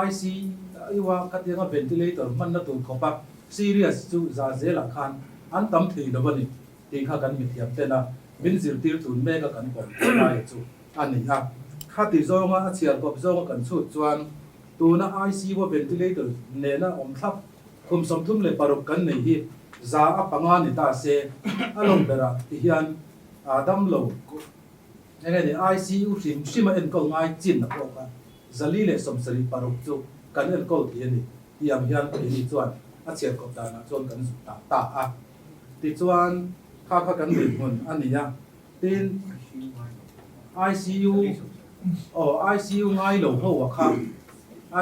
ICU a khatianga ventilator hmanna tur khawpa serious chu za zelah khan an tam thei lo a ni tih kha kan mithiam ten a min zirtir tun mek a kan pawm tih laia chu a ni a. Khati zawnga a chhiar kawp zawnga kan chhut chuan tuna ICU a ventilator nena awm thlap Kum 36 kan nei hi 5% ni ta se, a lawng berah ti hian dam lo eng nge ni ICU hrim hrim a enkawl ngai chin a pawh kha 476 chu kan enkawl thei a ni tih ang hian keini chuan a chhiarkawp danah chuan kan zuk ta ta a. Tichuan kha kha kan dinhmun a ni a, tin ICU aw ICU ngai lo ho a kha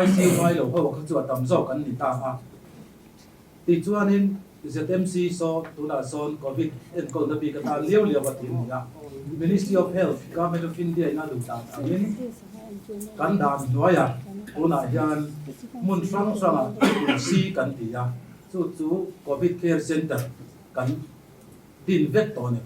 ICU ngai lo ho kha chu a tam zawk an ni ta a. Tichuanin ZMC saw tunah sawn Covid enkawlna bik atan liau liau a ti a ni a. Ministry of Health, Government of India in a duh dan angin kan dan hnuaiah tunah hian hmun hrang hrangah tulsi kan ti a, chu chu Covid Care Centre kan din vek tawh a ni.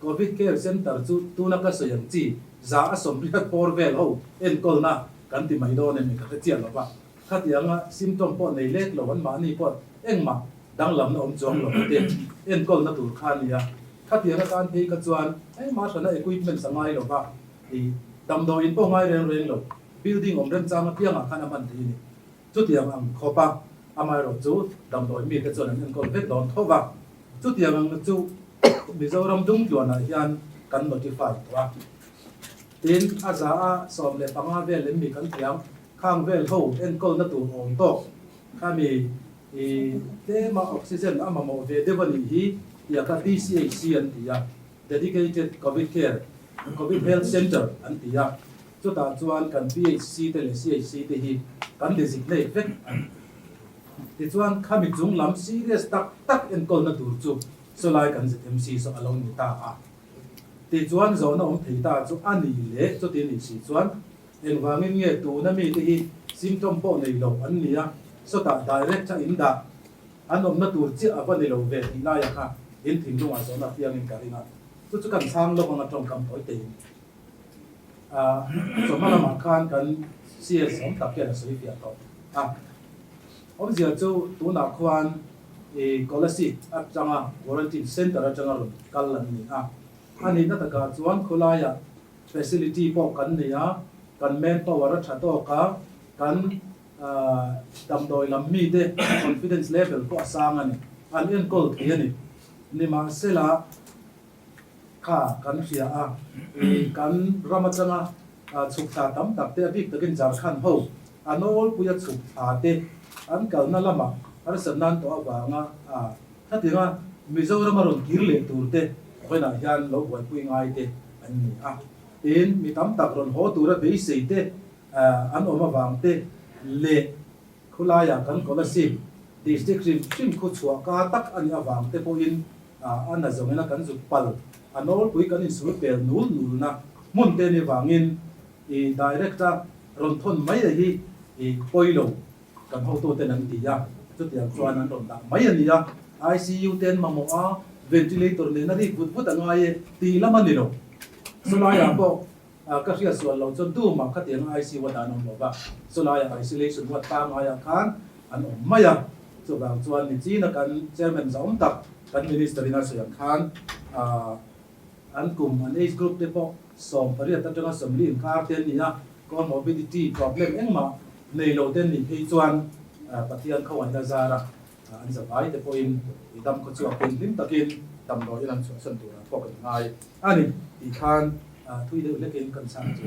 Covid Care Centre chu tuna ka sawi ang chi 80% bawr vel ho enkawlna kan ti mai dawn em ni ka hre chiah lo va. Khatianga symptom pawh nei lek lo an mahni pawh engmah danglamna awm chuang lo te enkawlna tur kha a nia. Khatiang atan phei kha chuan engmah hrana equipments a ngai lo va, i damdawiin pawh ngai reng reng lo, building awm remchang apiangah khan a hman thei a ni. Chutiang ang khawp a, amaherawh chu damdawi mite chuan an enkawl vek dawn tho va. Chutiang ang chu Mizoram dungtluanah hian kan notify tawh a. Tin, a 15% vel lem mi kan tiang khang vel ho enkawlna tur awm tawk khami i tlema oxygen a mamawh ve deuh a nih hi tia kha DCHC an ti a, Dedicated Covid Care, Covid Health Centre an ti a. Chutah chuan kan PHC te leh CHC te hi kan designate vek a ni. Tichuan khami chung lam serious tak tak enkawlna tur chu chulai kan ZMC saw a lo ni ta a. Tichuan zawhna awm thei ta chu a ni leh chuti nih si chuan engvangin nge tuna mite hi symptom pawh nei lo an ni a, sawtah direct a in dah an awmna tur chiah a va ni lo ve tih laia kha in thinlungah zawhna piangin ka ring a. Chu chu kan chhang lawk anga tawngkam tawi tein. Chawhma lamah khan kan CS awm tak hian a sawi fiah tawh a. Awmzia chu tunah khuan i Kolasib atanga quarantine centre atanga rawn kal an ni a. A nihna takah chuan khawlaiah facility pawh kan nei a, kan manpower a tha tawk a, kan damdawi lam mite confidence level pawh a sang a ni. An enkawl thei a ni. Nimahsela. Kha kan hria a, i kan ram atanga chhuk thla tam tak te, a bik takin Jharkhand ho a nawlpuia chhuk thla te an kalna lamah harsat nan tawh avanga khatinga Mizoram a rawn kir leh tur te vawiinah hian lo buaipui ngai te an ni a. Tin, mi tam tak rawn haw tura beisei te an awm avang te leh khulaiah kan Kolasib District hrim hrim khu chhuah ka tak a nih avang te pawhin a na zawngin a kan zuk pal, a nawlpui kan insul pel nul nulna hmun te ni vangin i direct a rawn thawn mai a hi i pawi lo kan hotuten an ti a. Chutiang chuan an rawn dah mai a ni a, ICU te an mamawh a, ventilator nena rik vut vut a ngai e tih lam a ni lo. Chulaiah pawh ka hriat sual lo chuan tumah khatianga ICU a dan awm lo va, chulaiah isolation ward pangaiah khan an awm mai a. Chuvang chuan nichina kan chairman zahawm tak kan minister in a sawi ang khan an kum an age group te pawh 18 atanga 40 inkar te an ni a, comorbidity problem engmah nei lo te an nih phei chuan Pathian khawngaihna zara an zavai te pawhin i dam khaw chhuakin hlim takin damdawiin an chhuahsan turah pawh kan ngai a ni tih khan thui deuh hlekin kan chhang chu.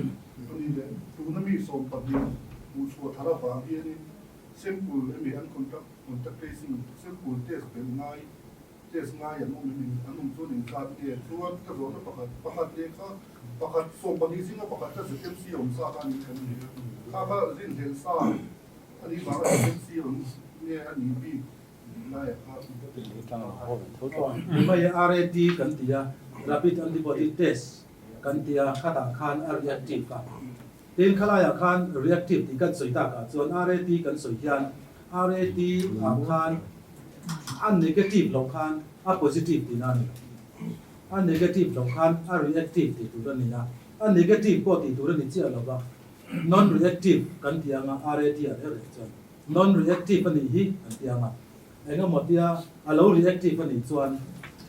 Ani leh tuna mi 12 hmuhchhuah thar avang hianin sample emaw an contact contact tracing sample test belh ngai test ngai an awm em an awm chuan engzat nge chuan ka zawhna pakhat pakhat leh kha pakhat 12 zinga pakhat kha ZMC awm sa kha a ni kan ni a kha kha rinhlelh sa a nih vanga ZMC awm nge a nih bik laiah kha. Nimai RAT kan ti a, Rapid Antibody Test kan ti a, khatah khan a reactive a. Tin, khalaiah khan reactive tih kan sawi takah chuan RAT kan sawi hian RAT ah khan a negative loh khan a positive tihna a ni lo. A negative loh khan a reactive tih tur a ni a, a negative pawh tih tur a ni chiah lo va, non-reactive kan tih anga RAT ah reuh reuh chuan non-reactive a nih hi kan tih anga engemaw tia a lo reactive a nih chuan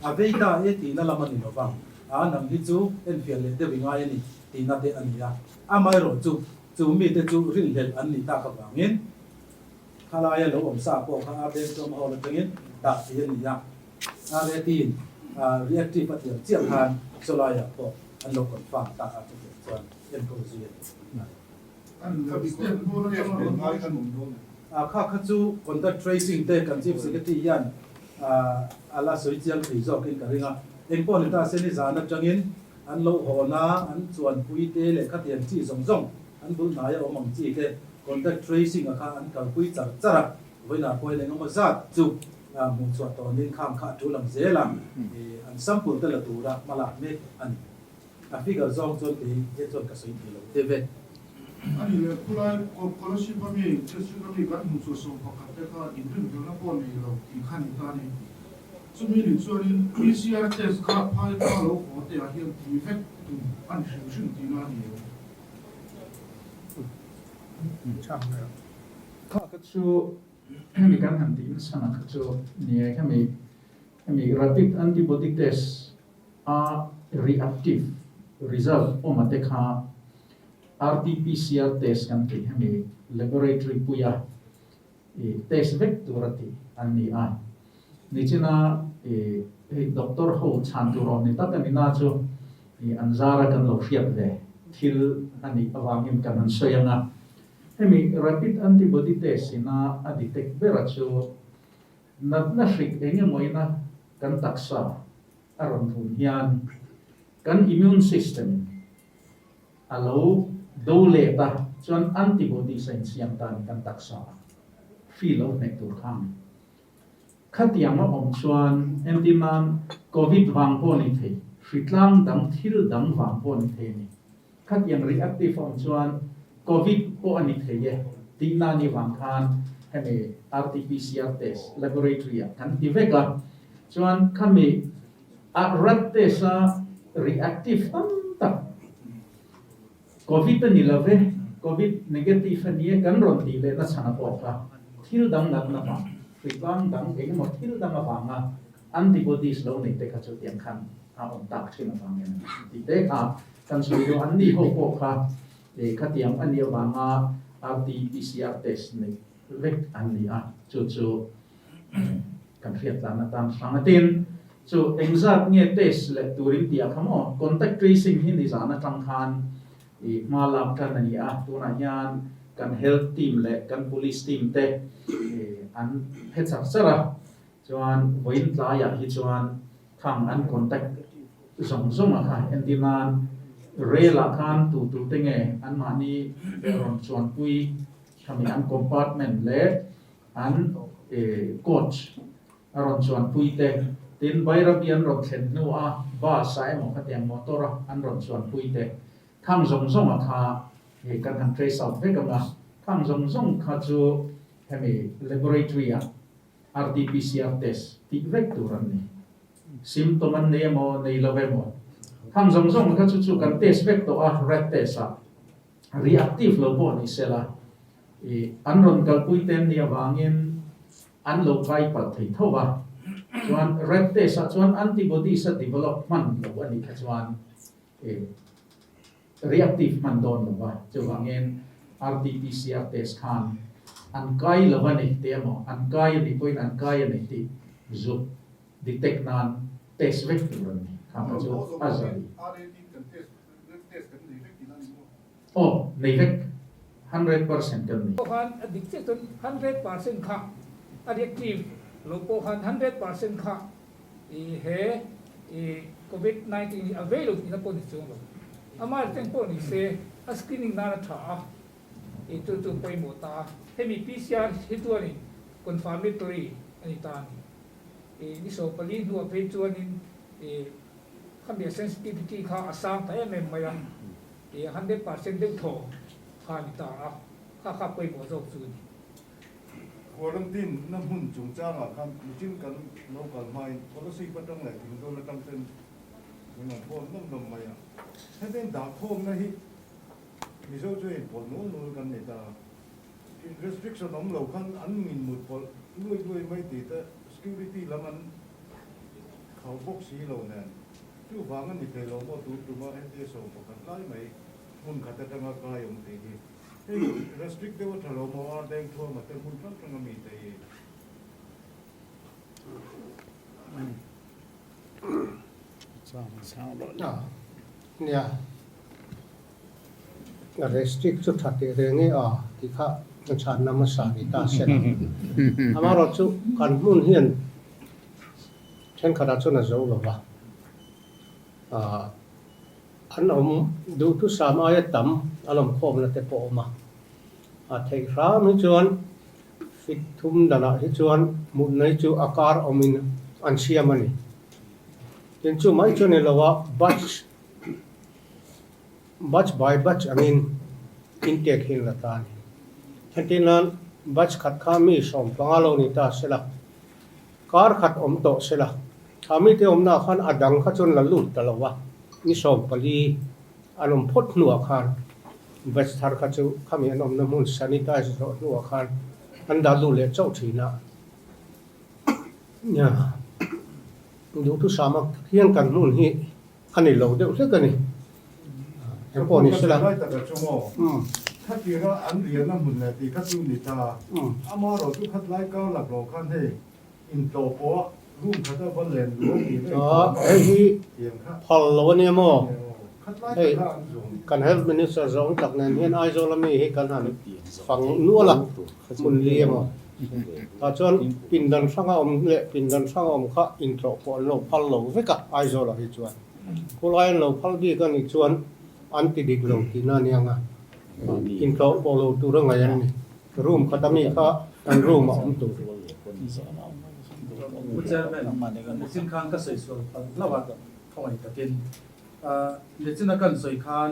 a vei ta e tihna lam a ni lo va, a nang hi chu enfiah leh deuh i ngai a ni. Tihna te a ni a, amaherawh chu chu mite chu rinhlelh an nih tak avangin khalaia lo awm sa pawh kha a brainstorm hall atangin dah thei a ni a, RAT-in reactive a thiam chiah khan chawlaiah pawh an lo confirm tak a, chutiang chuan enkawl zui a ni. Kha kha chu contact tracing te kan Chief Secretary hian a la sawi chiang thei zawkin ka ring a, engpawh ni ta se nizan atangin An lo hawn a, an chuanpui te leh khatiang chi zawng zawng an bul hnaia awm ang chi te contact tracing a kha an kalpui char char a, vawiinah pawhin eng emaw zat chu hmuh chhuah tawnin khang kha a tul ang zel a, an sample te la tura hma lak mek a ni. A figure zawng chuan kei he chuan ka sawi thei lo te ve. A ni leh khulai Kolasib ami, district ami kan hmuh chhuah 11 te kha inrinhlelhna pawh nei lo tih kha ni ta a ni. Chumi nih chuanin PCR test kha phai kha lo haw te ah hian ti vek tum a ni hrim hrim tihna a ni lo. Kha kha chu hemi kan han tih nasa na kha chu ni e, hemi hemi rapid antibody test a reactive result awm a te kha RT-PCR test kan tih hemi laboratory puia I test vek tur a tih an ni a. Nichina i hei doctor ho chhan tur awm ni tak a ni na chu i an zara kan lo hriat ve thil a nih avangin kan han sawi ang a. Hemi rapid antibody test ina a detect bera chu natna hrik eng emaw ina kan taksa a rawn vun hian kan immune system A lo do let a, chuan antibodies a insiam ta a ni kan taksa a, hri lo hneh tur kha a ni. Khatiang a awm chuan entir nan Covid vang pawh a ni thei, hri tlang dang thil dang vang pawh a ni thei a ni. Khatiang reactive a awm chuan Covid pawh a ni thei e tihna a nih vang khan hemi RT-PCR test laboratory ah kan ti vek a, chuan khami A rat test a reactive tam tak Covid a ni lo ve, Covid negative a ni e kan rawn tih leh na chhan a pawh kha thil dang natna vang, hritlang dang eng emaw thil dang avanga antibodies lo nei te kha chu tiang khan a awm tak thin avangin a ni tih te kha kan sawi duh. An ni ho pawh kha khatiang a nih avanga RT-PCR test neih vek an ni a, chu chu Kan hriat tlan atan hrang a tin chu engzat nge test leh turin tih ah kha maw contact tracing hi nizan atang khan i hma lak tan a ni a, tunah hian kan health team leh kan police team te an phe char char a, chuan vawiin tlaiah hi chuan khang an contact zawng zawng ah kha entir nan rail ah khan tu tu te nge anmahni rawn chuanpui khami an compartment leh An coach a rawn chuanpui te, tin Bairabi an rawn thlen hnu a bus ah emaw khatiang motor a an rawn chuanpui te, khang zawng zawng a kha kan han trace out vek ang a, khang zawng zawng kha chu hemi laboratory ah. RT-PCR test tih vek tur an ni. Symptom an nei emaw, nei lo emaw. Khang zawng zawng kha chu chu kan test vek tawh a, rat test ah. Reactive lo pawh ni sela, ih an rawn kalpui te an nih avangin an lo kai palh thei tho a. Chuan rat test ah chuan antibodies a develop hman lo a nih kha chuan ih reactive hman dawn lo va, chuvangin RT-PCR test khan an kai lo a ni tih emaw, an kai a nih pawhin an kai a ni tih zuk detect nan test vek tur an ni. Kha kha chu a zai. Aw, nei vek, 100% kan nei. Pawh khan a dik chiah chuan 100% kha a reactive lo pawh khan 100% kha I he i covid 19 hi a vei lo tihna pawh ni chuang lo. Amah teng pawh ni se a screening nan a tha a, i chu chu pawimawh ta a. Hemi PCR hi chuanin confirmatory a ni ta a ni. I ni 14 hnuah phei chuanin i khami a sensitivity kha a sang ta em em mai a, i 100% deuh thaw kha a ni ta a, kha kha pawimawh zawk chu a ni. Quarantine na hmun chungchangah khan nichin kan lo kal hmain policy atang leh thingzawl atang ten min rawn phone nawm nawm mai a. Hetiang dahkhawmna hi Mizo chu hei pawlh nual nual kan nei ta a. Restriction awm lo khan an inmut pawlh luai luai mai tih te security lam an khauh bawk si lo nen chuvang a ni thei lo maw tun tuma hetia sawm pakhat lai mai hmun khat atanga kai awm tih hi. Hei restrict deuh a tha lo maw a deng thuam a te hmun hrang hrang a mi te hi. Nia, restrict chu tha teh reng e a tih kha ka chhanna hmasa ni ta se la. Amaherawhchu kan hmun hian thenkhatah chuan a zo lo va. An awm duhthusam aia tam an awm khawmna te pawh a awm a. A theih hram hi chuan fit thum danah hi chuan mutna hi chu a kar awmin an siam a ni. Tin chu mai chu ni lo a, batch batch by batch angin intake hi an la ta a ni. Heti nan batch khat kha mi 15 lo ni ta se la, Kar khat awm tawh se la, a mite awmnaah khan a dang kha chuan la lut ta lo va, ni 14 an awm phawt hnuah khan batch thar kha chu khami an awmna hmun sanitize zawh hnuah khan an dah lut leh chauh thin a. Duhthusam ak tak hian kan hmun hi a ni lo deuh hlek a ni. Engpawh ni se la. Lai taka chu maw? Khatira an riahna hmun leh tih kha chu ni ta. Amaherawh chu khatlai kar laklawh khan hei intlawh pawh room khata va len luau tih vek a, hei hi phal lo a nia maw? Hei kan Health Minister zawng tak nen hian Aizawl ami hi kan han fang nual a, hmun li emaw. Tah chuan pindan hranga awm leh pindan hranga awm kha intlawh pawh an lo phal lo vek a Aizawlah hi chuan. Khulai an lo phal bik a nih chuan an ti dik lo tihna a niang a, intlawh pawh lo tur a ngaih an ni. Room khat ami kha an room a awm tur. Pu Chairman, nichin khan ka sawi sual palh hlauh a, khawngaih takin. Nichina kan sawi khan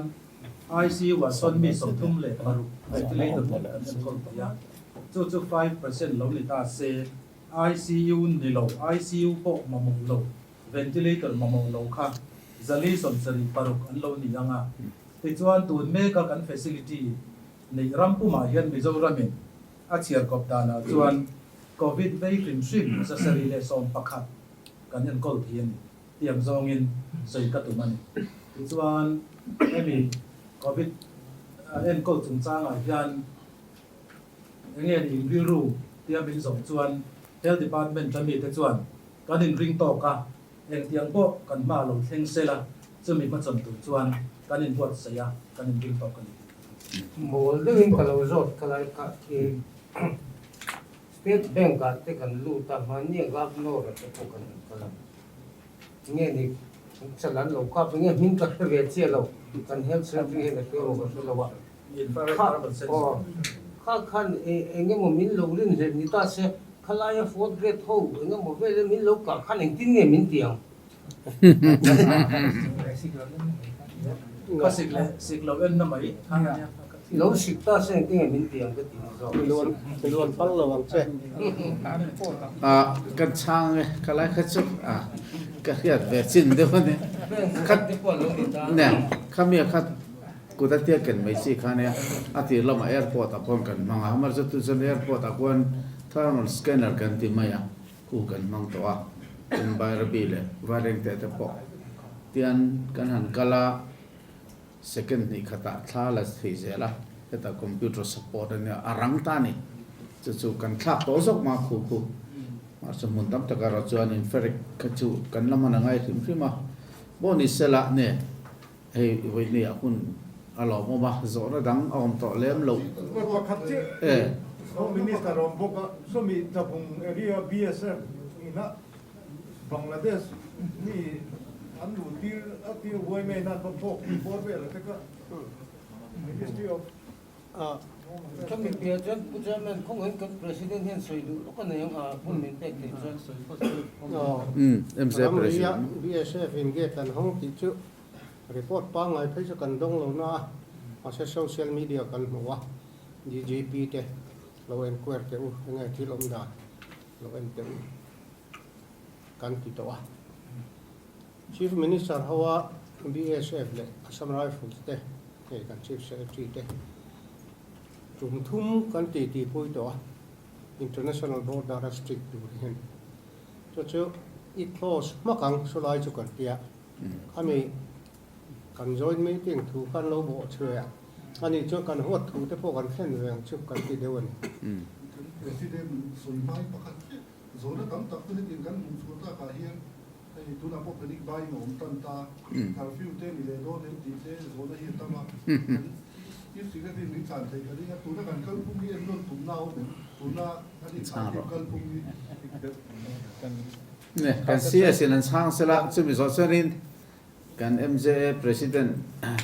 ICU ah sawn mi 36 ventilator nen kan enkawl thei a, chu chu 5% lo ni ta se, ICU ni lo, ICU pawh mamawh lo, ventilator mamawh lo kha 476 an lo ni ang a. Tichuan tun meka kan facility neih ram pumah hian Mizoramin a chhiar kawp danah chuan Covid vei hrim hrim 711 kan enkawl thei a ni. Tiang zawngin sawi ka tum a ni. Tichuan hemi Covid enkawl chungchangah hian enge ni inrilru tia min zawh chuan Health Department a mite chuan kan inring tawk a, engtiang pawh kan hma lo thleng sela chumi hmachhawn tur chuan kan inbuatsaih a, kan inring tawk a ni. Mawl deuhin ka lo zawt ka lai kha khi State Bank ah te kan lut a, mahni a Governor a te pawh kan kal a. Nge ni chalan lo kap nge hming ka hre ve chiah lo, kan Health Secretary hian a hria maw ka hre lo a. Kha aw kha khan eng emaw min lo rin hlelh ni ta se, khalaia fourth grade ho eng emaw vel min lo kah khan engtin nge min ti ang? Ka sik leh sik lo en na mai. Lo sik ta se engtin nge min ti ang ka ti ni zawk. Luan luan pal lo ang che. A kan chhang e ka lai kha chu a ka hriat ve chin deuh a ni. Khat te pawh lo ni ta. Ne khami a khat kut a tia ken mai chi kha nia a tir lamah airport ah khuan kan hmang a hamar chu tu chuan airport ah khuan thermal scanner kan ti mai a khu kan hmang tawh a tin Bairabi leh Vairengte te pawh tian kan han kal a. Second hnih khatah thla la thei zel a, hetah computer support a nia, a rang ta a ni. Chu chu kan thlak tawh zawk mah khu khu. Mahse hmun tam tak erawh chuan in ferric kha chu kan la hman a ngai hrim hrim a. Pawh ni sela nge hei vawihnih ah hun a lawmawm a, zawhna dang a awm tawh lem loh. Pakhat chiah e. Home Minister awm bawk a, sawmi Tlabung area BSF ina Bangladesh mi an luh tir a tir huai mai nan va phawk tih bawr vel a teka Ministry of Ka mi piah chuan Pu Chairman khawngaihin kan President hian sawi duh lawk a nei ang a hun min pek theih chuan sawi phawt se. MZ Ramria President. BSF in gate an hawng tih chu report pangngai phei chu kan dawng lo na a, mahse social media kan hmu a, DGP te lo enquire teh u enge thil awm dan lo en teh u. Kan ti tawh a. Chief Minister hoa BSF leh Assam Rifles te hei kan Chief Secretary te tum thum kan ti ti pui tawh a, International Border a strict tur hian. Chu chu i close hmak ang chulai chu kan tia. Khami kan joint meeting thu khan lo bawh chhuai a, ani chuan kan huat thu te pawh kan thlen ve ang chu kan ti deuh a ni. Kan President sawi hmai pakhat chiah Zawhna tam tak chu hetiang kan hmuh chhuah takah hian hei tunah pawh panic buying a awm tan ta, curfew te ni leh dawn em tih te zawhna hi a tam a, kan Chief Secretary min chhan theih ka ring a, tuna kan kalphung hi ennawn tumna a awm em? Tuna kan inchhahkim kalphung hi. Ne, kan CS in an chhang sela, chumi zawh chuanin kan MJA President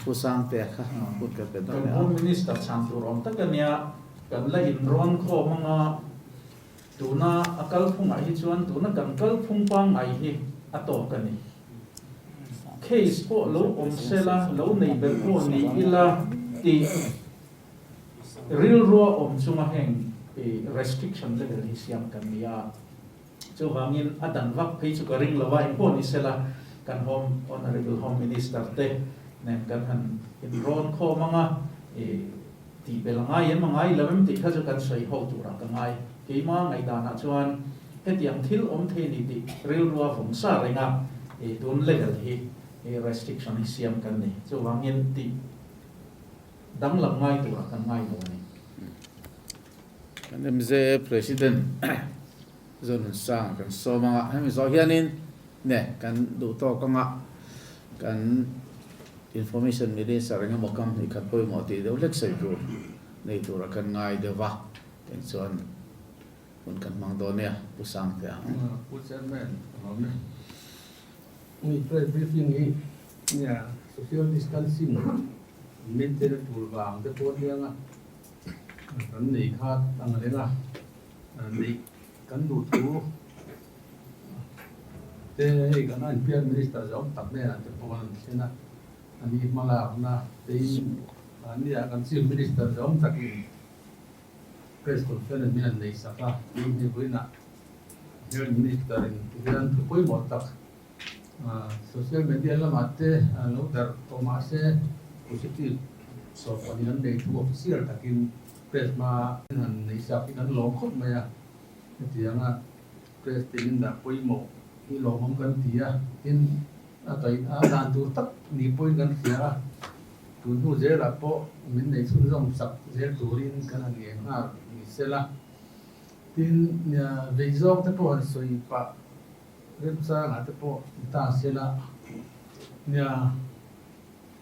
Pu Sangtea kha kut ka pe dawn Kan e a. Home Minister chhan tur awm tak a nia, kan la inrawn khawm anga Tuna a kalphungah hi chuan tuna kan kalphung pangngai hi a tawk a ni. Case pawh lo awm sela, lo nei ber pawh ni ila tih rilrua awm chunga heng restriction level hi siam kan ni a. Chuvangin a dan vak phei chu ka ring lo a, engpawh ni sela kan Home Honourable Home Minister te nen kan han inrawn khawm ang a. Tih belh a ngai em a ngai lo em tih kha chu kan sawi ho turah ka ngai. Keima ngaihdanah chuan hetiang thil awm thei ni tih rilrua vawng sa reng a, tun level hi restriction hi siam kan ni. Chuvangin tih danglam ngai turah kan ngai lo a ni. Kan MZA President Zonunsanga kan sawm anga hemi zawh hianin ne kan duh tawk anga kan Information Minister eng emaw company khat pawimawh tih deuh hlek sawi tur nei tura kan ngai deuh va, teng chuan hun kan hmang dawn nia Pu Sangte ang. Pu Chairman, Lawm e. Mi press briefing hi nia social distancing maintain a tul vang te pawh aniang a, kan nei kha ang reng a, neih kan duh thu Te hei kan Interior Minister zawng tak hnenah te pawh an thlen a, a ni hmalakna tein mahnia kan Chief Minister zawng takin Press Conference min an nei sak a, tin hei vawiinah Health Minister in tihian thu pawimawh tak Social Media lamah te lo darh tawh mahse positive sawrkawnin an nei thu official takin press hma an nei sak hi kan lawm khawp mai a, hetianga Press tiin dah pawimawh hi lawmawm kan ti a, tin a kaih a dan tur tak ni pawhin kan hria a, tun hnu zelah pawh min nei chhunzawm sak zel turin kan han ngen nghal ni sela, tin vei zawng te pawh han sawi pah remchangah te pawh ni ta sela, nia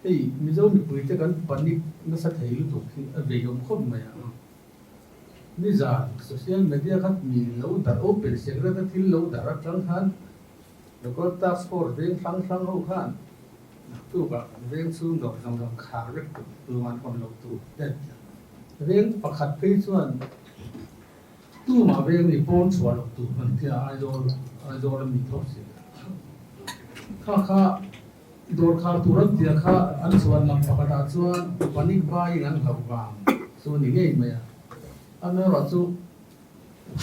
hei Mizo mipuite kan panic nasa thei lutuk hi a vei awm khawp mai a. Nizan social media kha mi lo darh open secret a thil lo darh atang khan local task force veng hrang hrang ho khan naktukah kan veng chhung dawr zawng zawng khar vek tur tuman hawn loh tur te an ti a. Veng pakhat phei chuan tumah veng mi pawn chhuah loh tur an ti a, Aizawl Aizawl a mi tho si. Kha kha. Dawr khar tur an tia kha an chuan lam pakhatah chuan panic buying an hlauh vang chu a ni ngei mai a. Amaherawhchu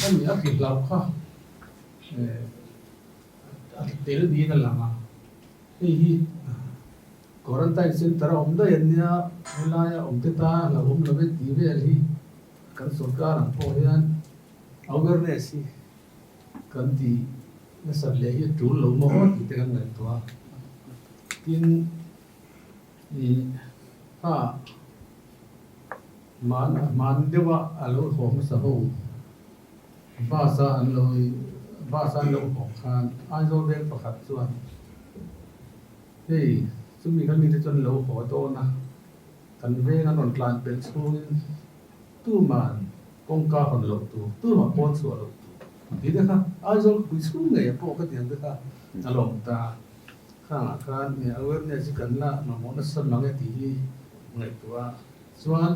hemi a hri hlauh kha a tel niin a lang a, hei hi quarantine centre a awm daih an nia, helaia awm te ta hlauhawm lo e tih vel hi kan sorkar ang pawh hian awareness hi kan ti nasat leh hi a tul lo maw aw tih te kan ngaihtuah a. Tin, ih kha hman hman deuha a lo haw hmasa ho bus a an lo bus a an lo haw khan Aizawl veng pakhat chuan hei chumi kha mite chuan lo haw dawn a, kan veng an rawn tlan pelh chhungin tuman Kawngka hawn loh tur, tumah pawn chhuah loh tur tih te kha Aizawl khawpui chhung ngei ah pawh ka ti ang te kha a lawm ta. Khangah khan awareness hi kan la mamawh nasa mang e tih hi ngaihtuah a. Chuan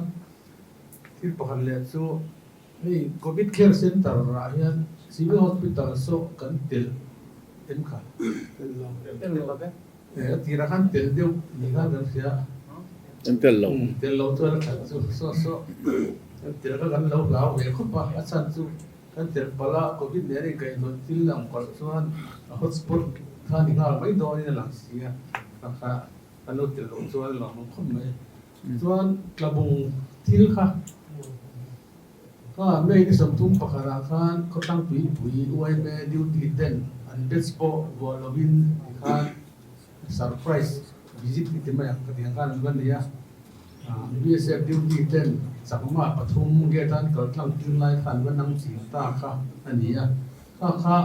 thil pakhat leh chu hei Covid Care Center ah hian Civil Hospital saw kan telh em kha? Tel lo. A tirah khan tel deuh ni khan kan hria. Kan tel lo. Tel lo chuan a that chu saw saw. Kan tel kha kan lo hlau ve khawp a, a chhan chu kan tel palh a, Covid nen a inkaihhnawih thil ang palh chuan a hotspot kha ni nghal mai dawnin a lang si a, kha kha kan lo tel loh chuan a lawmawm khawp mai. Chuan tlabung thil kha kha May ni 31 ah khan khawtlang tuipui UIMA duty ten an batch pawh vuah lovin tikhan surprise visit i ti mai ang ka ti ang khan an va nei a. BSF duty ten chakma pathum gate an kal tlang tir lai kha an va nang ching ta kha a ni a. Kha kha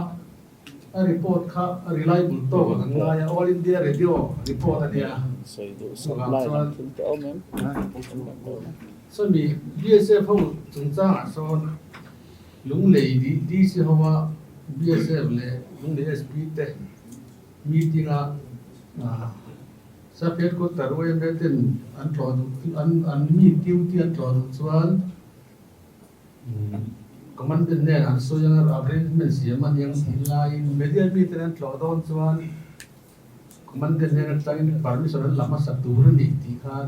A report kha a reliable tawk a kan ngai a, All India Radio report a nia. Chuvang chuan sawmi BSF ho chungchangah sawn Lunglei DC hoa BSF leh Lunglei SP te meeting a Sap headquarter YMA ten an tlawh duh an mi duty an tlawh duh chuan Commandant nen an sawi anga arrangement siam a niang tih laiin media miten an tlawh dawn chuan Commandant nen atangin permission an la hmasa tur a ni tih khan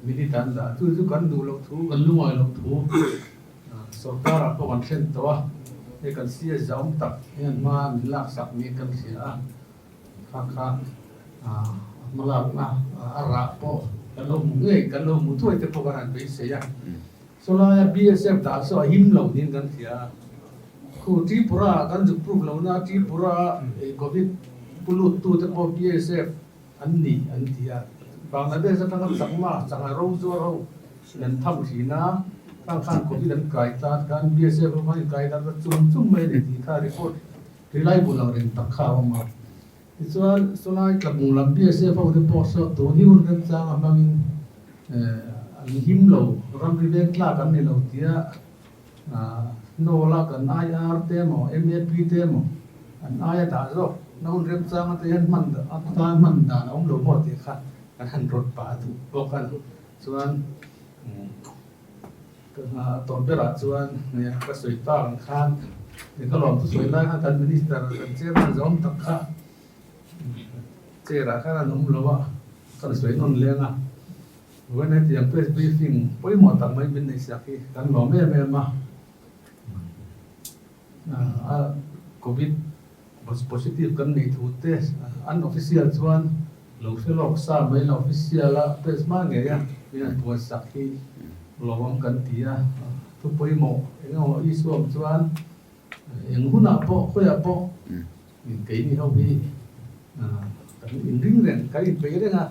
minute an dah. Chu chu kan duh loh thu, kan lungawi loh thu sorkar ah pawh kan thlen tawh a, hei kan CS zahawm tak hian hma min laksak niin kan hria a, kha kha a hmalakna a rah pawh kan lo hmu ngei, kan lo hmu thuai te pawh kan han beisei a. Chulaia BSF dah chu a him lo niin kan hria a. Khu Tripura kan zuk proof lo na Tripura Covid pu lut tu te pawh BSF an ni an ti a. Bangladesh atanga Chakma changa ro zuar ho an tham thin a, khang khan Covid an kai ta khan BSF ho khan in kai ta chung chung mai a ni tih kha report reliable ang reng tak kha a awm a. Tichuan chulai tlabung lam BSF ho te pawh saw tun hi hun remchang a hmangin an him lo, ramri veng tlak an ni lo tia Nawla kan IR te emaw MAP te emaw an aia dah zawk na hun remchang ate hian hman atan hman dan a awm lo maw tih kha kan han rawt pah duh bawk a ni. Chuan tawp berah chuan ka sawi tak ang khan ka lawm thu sawi lai khan kan minister kan chairman zawm tak kha chair ah khan an awm lo a, kan sawi nawn leng a, vawiin hetiang press briefing pawimawh tak mai min neih siak hi kan lawm em em a, a covid positive kan neih thu te an official chuan lo hre lawk sa mai la official a press hma ngei a min han puan sak hi lawmawm kan ti a, thu pawimawh eng emaw issue awm chuan eng hunah pawh khawiah pawh Keini ho hi kan inring reng, kan inpeih reng a,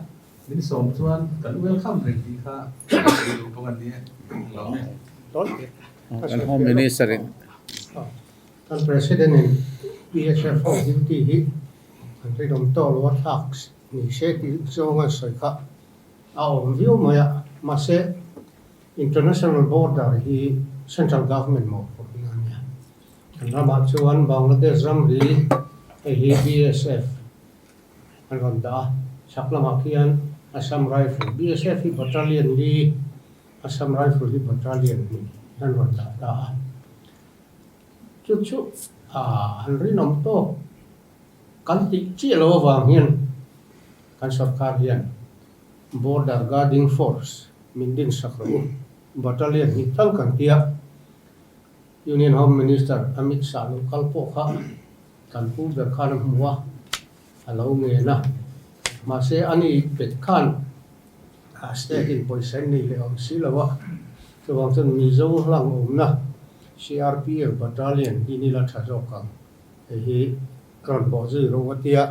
min sawm chuan kan welcome reng tih kha kan sawi duh bawk a ni e. Lawm e. Kan Home Minister in. Kan President in PSF ho duty hi an rinawm tawk lo a thlak ni se tih zawng an sawi kha a awm viau mai a, mahse international border hi central government mawhphurhna a nia. Kan ramah chuan Bangladesh ramri hei hi BSF an rawn dah a, chhak lamah khian Assam Rifle, BSF hi battalion li, Assam Rifle hi battalion hnih an rawn dah ta a. Chu chu an rinawm tawk kan tih chiah loh avang hian. Kan sorkar hian Border Guarding Force min din sak rawh u, Battalion hnih tal kan ti a. Union Home Minister Amit Shah lo kal pawh kha kan pu ber khan a hmu a, a lo ngen a. Mahse ani pet khan state in pawisa in nei leh awm si lo a, chuvang chuan Mizo hlang awmna CRPF Battalion hi ni la tha zawk ang, hei hi rawn bawh zui rawh a tia.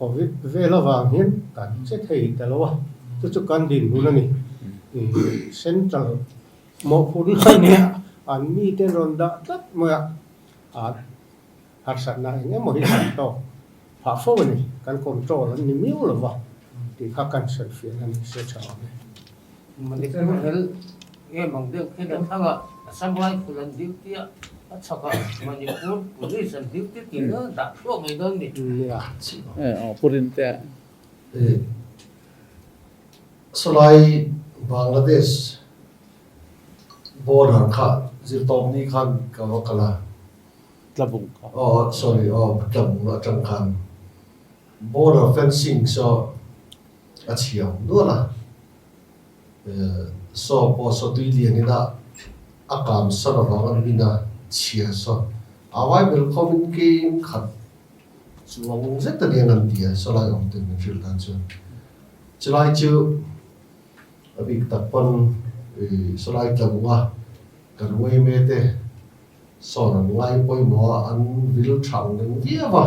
Covid vel avang hian kan che thei ta lo a, chu chu kan dinhmun a ni. Central mawhphurhna a nia, an mite rawn dah tlat mai a, a harsatna eng emaw hi kan tawk phah fo a ni, kan control an ni miau lo va tih kha kan sawifiahna ni se tha awm e. Manipur hel nge mang deuh khin an thlang a, Assam Rifle an duty a, a chhakah Manipur Police an duty tih kha dah chhuak ngei dawn ni. Nia. Aw pu Rintea. Sawlai Bangladesh border kha zirtawpni khan ka va kal a. Tlabung kha. Aw sorry aw Tlabung atang khan border fencing saw a chhiam nual a. Saw pawh saw tui lian ina a kam san avang a min a chhia saw a vai bel khawm in keim khat chuang zet a nia an ti a saw lai awm ten min hrilh dan chuan chulai chu a bik tak pawn saw lai tla bung a kan uai me te sawn an ngai pawimawh a an vil thang reng viau a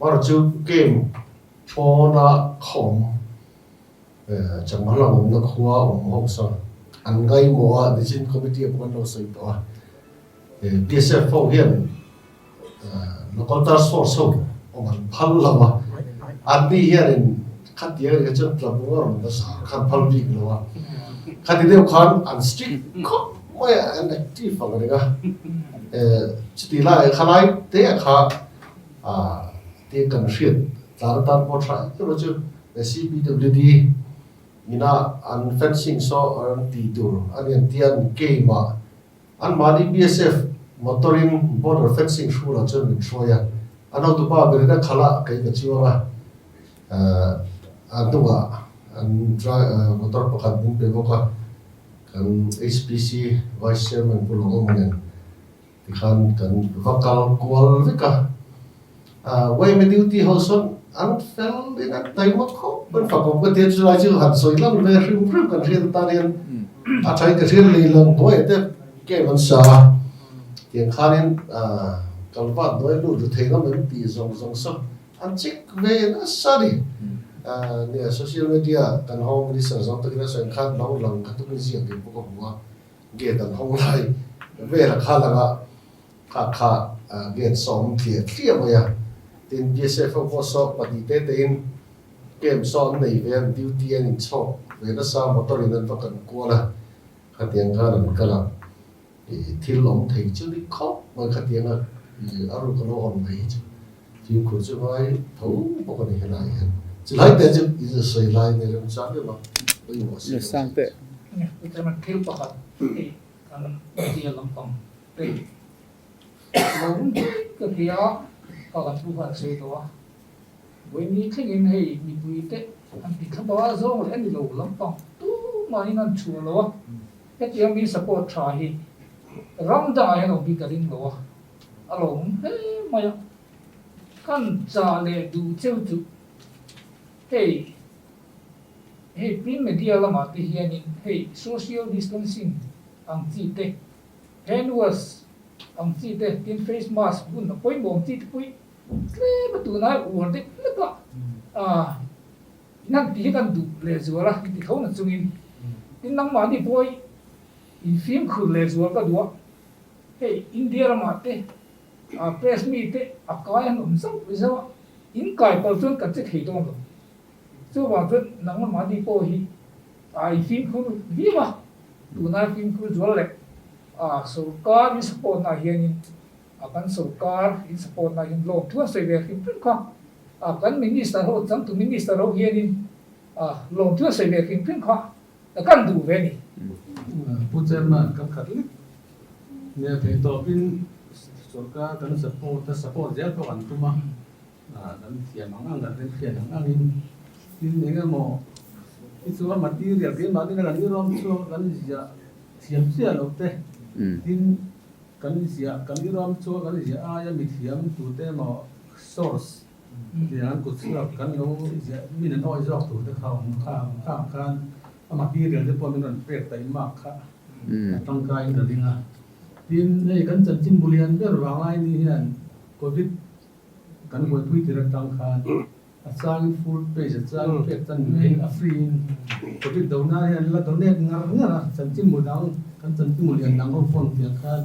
amaherawhchu chu game pawna khawm Changma lam awmna khua awm ho sawn an ngaihmawh a, nichin committee ah pawh kan lo sawi tawh a, BSF ho hian local task force ho awm an phal lo a, anni hianin khatiang anih kha chuan tlabung a rawn la zar kha an phal bik lo a, khati deuh khan an strict khawp mai a, an active ang reng a, chutih laiah khalai te ah kha Tih kan hriat tlan atan pawh tha em em a chu CPWD ina an fencing saw an tih tur a ni an tia an game ah anmahni BSF motor in border fencing hrul ah chuan min hruai a, an hotupa berin a khalh a kei ka chuang a, a hnungah an motor pakhat min pe bawk a, kan HPC Vice Chairman Pu Lawngawma nen. Tikhan kan va kal kual vek a, yma duty ho sawn an fel in an taima khawp an fak awm ka ti a, chulai chu han sawi lan ve hrim hrim kan hriat atan hian a thain ka hriat lei lang hnuaiah te game an sa a, tiang khanin kalvat hnuai lut ru thei ngam em tih zawng zawng saw an check ve nasa a ni. Nia social media kan home minister zawng takin a sawi ang khan lo lang kha tum in ziak ve bawk a hmu a. Gate an hawng lai vel a kha lang a, kha kha gate saw awm thliah thliah mai a, tin BSF ho pawh saw pahnih te te in camp saw an nei ve a, an duty an inchhawk ve nasa motor in an va kan kual a, khatiang khan an kal a, ih thil awm thei chu ni khawp mai khatiang a ih a ruk a lo hawn mai hi chu fimkhur chu ngai tho bawk a ni helai hian chulai te chu in sawi lai ni remchang deuh a pawimawh si lo. Chuan thil pakhat hi kan zia lampang te lo ka hria a, ka kan pu khan a sawi tawh a, vawiin thlengin hei mipui te an ti thla bal zawng leh a ni lo lampang tumahin an chhuah lo a, hetiang mi support tha hi ram dangah hian awm hi ka ring lo a, a lawmawm hle mai a, kan chah leh duh cheu chu hei. Hei print media lamah te hianin hei social distancing ang chi te, hand wash ang chi te, tin face mask bun a pawimawh ang chi te pawh hi tlem a tunai uar deuh hlek a, ah nan tih hi kan duh lehzual a, inti tho na chungin tin nangmahni pawh hi infimkhur lehzual ka duh a, hei India ramah te ah press mi te a kai an awm zauh zauh a, in kai pal chuan kan che thei dawn lo. Chuvang chuan nangma mahni pawh hi a i fimkhur viau a, tunai fimkhur zual leh a sorkar in support na hianin a kan sorkar in support na hian lawm thu an sawi ve hrim hrim kha a kan minister ho changtu minister ho hianin a lawm thu an sawi ve hrim hrim kha kan duh ve a ni. Pu Chairman kan khat lek nia theih tawpin sorkar kan support a support zel pawh kan tum a. Kan thiam ang ang, kan remhriat ang angin. Tin eng emaw hi chu a material keimahni kan irawm chhuak kan ziah thiam chiah lo te, tin kan ziah kan irawm chhuak kan ziah aia mithiam tute emaw source tiang an kut chhuak kan lo ziah min an awih zawk tur te kha awm kha khang khan a material te pawh min rawn pek taih mak kha a tangkaiin ka ring a. Tin hei kan chanchin bu lian ber vanglai ni hian Covid kan buaipui tir atang khan a changin full page a changin pek tan mai a free in Covid do na hian la donate ngar ngar a chanchin mu dang kan chanchin mu lian dang ho phone tiang khan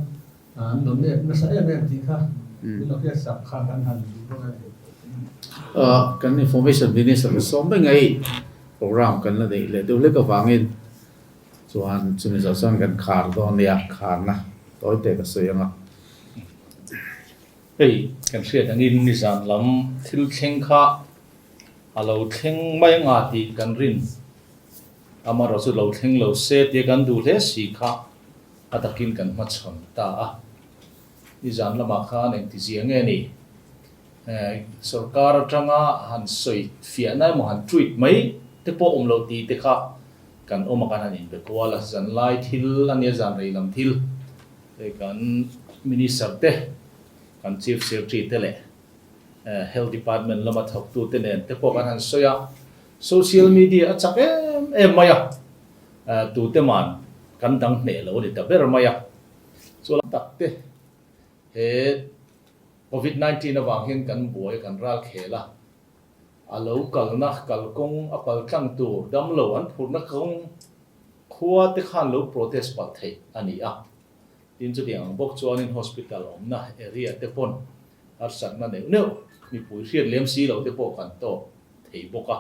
an donate nasa em em tih kha min lo hriat sak kha kan han duh bawk a ni. Kan information minister sawm mai ngei program kan la neih leh deuh hlek avangin Chuan chumi zawh chuan kan khar dawn nia, kharna tawi te ka sawi ang a. Hei kan hriat angin nizan lam thil thleng kha a lo thleng mai anga tih kan rin, amaherawh chu lo thleng lo se tia kan duh hle si kha a takin kan hmachhawn ta a. Nizan lamah khan engtizia nge ni? Sorkar atanga han sawi fiahna emaw han tweet mai te pawh awm lo tih te kha kan awm a, kan han inbe kual a, zanlai thil a nia, zan rei lam thil hei kan Minister te, kan Chief Secretary te leh Health Department lama thawktute nen te pawh kan han sawi a, social media a chak em em mai a, tute man kan dang hneh lo a ni ta ber mai a, chuan tak te he Covid 19 avang hian kan buai kan ral khel a, A lo kalna kalkawng a pal tlang tur damlo an phurhna kawng khua te khan lo protest palh theih a ni a. Tin chutiang ang bawk chuanin hospital awmna area te pawn harsatna neuh neuh mipui hriat lem si lo te pawh kan tawk thei bawk a.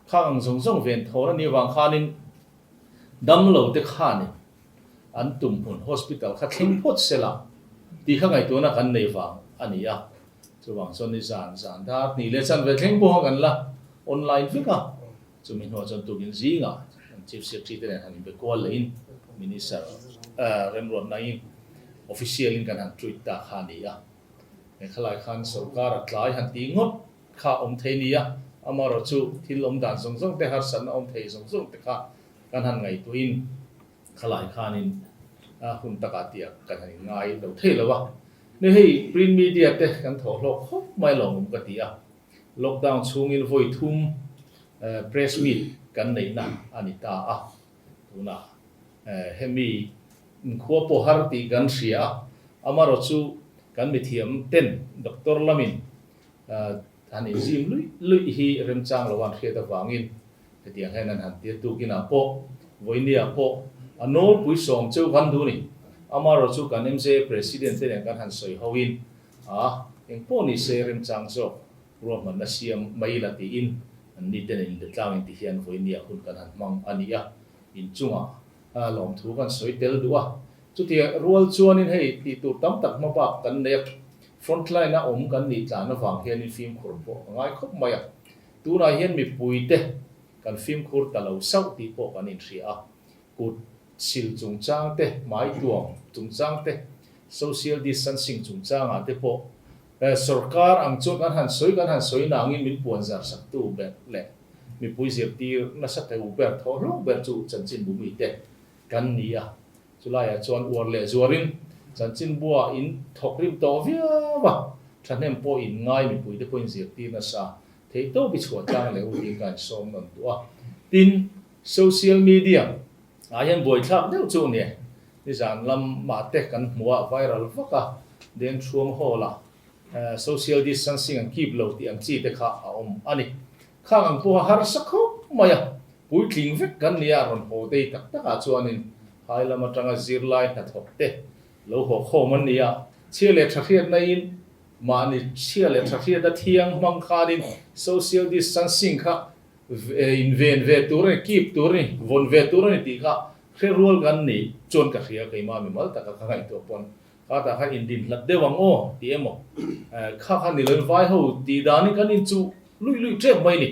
Khang ang zawng zawng ven thawn a nih avang khanin damlo te khanin an tum hmun hospital kha thleng phawt sela tih kha ngaihtuahna kan nei vang a ni a. Chuvang chuan ni zan zan dar hnih leh chanve thleng pawh kan la online vek a, chumi hnuah chuan tukin zingah kan Chief Secretary te nen han inbe kual lehin Minister remruatnain official in kan han tweet ta kha a ni a. He khalai khan sorkar a tlai han tih ngawt kha awm thei ni a, amaherawh chu thil awm dan zawng zawng te harsatna awm thei zawng zawng te kha kan han ngaihtuahin Khalai khanin hun takah tiah kan han inngai lo thei lo a. Ni hei print media te kan thawh hlawk khawp mai lawmawm ka ti a. Lockdown chhungin vawi thum press meet kan neihna a ni ta a. Tunah hemi inkhua pawh har tih kan hria a, amaherawh chu kan mithiam ten doctor lamin han inzim luih luih hi remchang lo an hriat avangin Hetiang hian an han tir tukinah pawh, vawinia pawh a nawlpui sawm cheu kan duh a ni. Amaherawh chu kan MJA President te nen kan han sawi hoin a, eng pawh ni se remchang zawk ruahmanna siam mai la tiin an ni te nen inbe tlangin ti hian vawinia hun kan han hmang a ni a, inchungah lawmthu kan sawi tel duh a. Chutia rual chuanin hei tih tur tam tak hma bak kan nei a, frontline a awm kan nih tlan avang hianin fimkhur pawh a ngai khawp mai a. Tunah hian mipuite kan fimkhur ta lo sauh tih pawh kan inhria a, kut sil chungchang te, hmai tuam chungchang te, social distancing chungchangah te pawh sorkar ang chuan kan han sawi kan han sawi nangin min puan zar saktu ber leh mipui zirtir nasa theu ber thaw hlawk ber chu chanchinbu mite kan ni a. Chulaiah chuan uar leh zuarin chanchinbua in thawk rim tawh viau a, thahnem pawh in ngai mipuite pawhin zirtir nasa theih tawp i chhuah tlang leh u tiin ka insawm nawn duh a. Tin, social media ah hian buaithlak deuh chu nia, nizan lamah te kan hmu a, viral vak a, Dengchhuang Hall ah social distancing an keep lo tih ang chi te kha a awm a ni. Khang ang pawha harsa khawp mai a, Puitling vek kan nia rawn haw dei tak takah chuanin phai lam atanga zirlai hnathawk te lo haw khawm an ni a, chhia leh tha hriatna-in mahni chhia leh tha hriatna thiang hmang khanin social distancing kha inven ve tur a ni, keep tur a ni, vawn ve tur a ni tih kha hre rual kan ni chuan ka hria keimah mimal taka ka ngaihtuah pawn kha tah khan indin hlat deuh ang aw tih emaw kha kha ni loin vai ho tih danin kan inchuh luih luih tep mai a ni.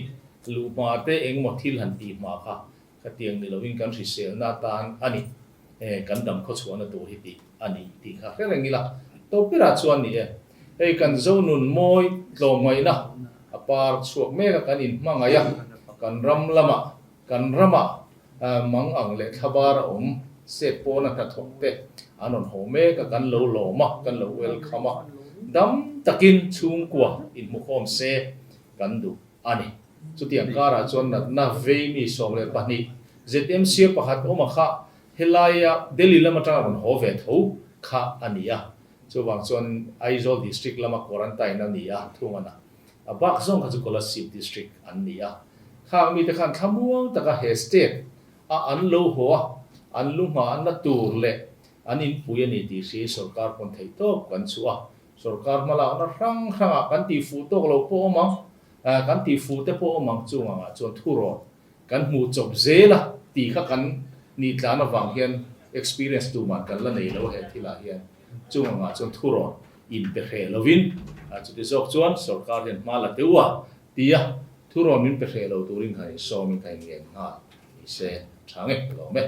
Luh hma te engemaw thil han tih hma kha khatiang ni loin kan hriselna atan a ni e, kan dam khawchhuahna tur hi tih a ni tih kha hre reng ila. Tawpirah chuan ni e, hei kan Zonun mawi tlawmngaihna a par chhuak mek a kan inhmangaih a. Kan ram lamah, kan ramah mang ang leh thlabar a awm, state pawna hnathawk te an rawn haw mek a, kan lo lawm a, kan lo welcome a, dam takin chhungkua inhmukhawm se kan duh a ni. Chutiang karah chuan natna vei mi 12 ZMC pakhat awm a kha helaia Delhi lam atanga rawn haw ve tho kha a ni a, chuvang chuan Aizawl District lama quarantine a ni a, thung a na. A bak zawng kha chu Kolasib District an ni a, khang mite khan thlamuang taka he state a an lo haw a, an lu hma na tur leh an inpui a ni tih hri sorkar pawn theih tawp kan chhuah a, sorkar hmalakna hrang hrangah kan tih fuh tawk lo pawh awm ang, kan tih fuh te pawh awm ang chung angah chuan thurawn kan hmuh chawp zel a tih kha kan nih tlan avang hian experience tuman kan la nei lo he thilah hian. Chung angah chuan thurawn inpe hreh lovin chuti zawk chuan sorkar hian hma la teuh a tia thurawn min pe hreh lo turin kha insawmin kha inngen nghal ni se tha nge ka lawm e.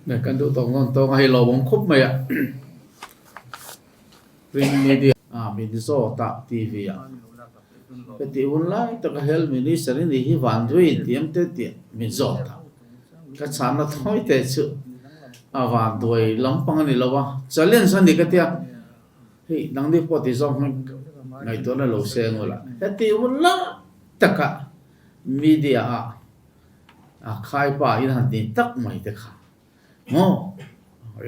Nge kan duh tawk nawn tawng a hei lawmawm khawp mai a Print media a min zawt a TV ah heti hun lai taka Health Minister i nih hi van duai intiam te tih min zawt a. Ka chhanna thawi te chu a van duai lampang a ni lo a, challenge a ni ka tia, hei nangni pawh ti zawng hian ngaihtuahna lo seng ula, heti hun la taka media ah a khaipa in han ti tak mai te kha maw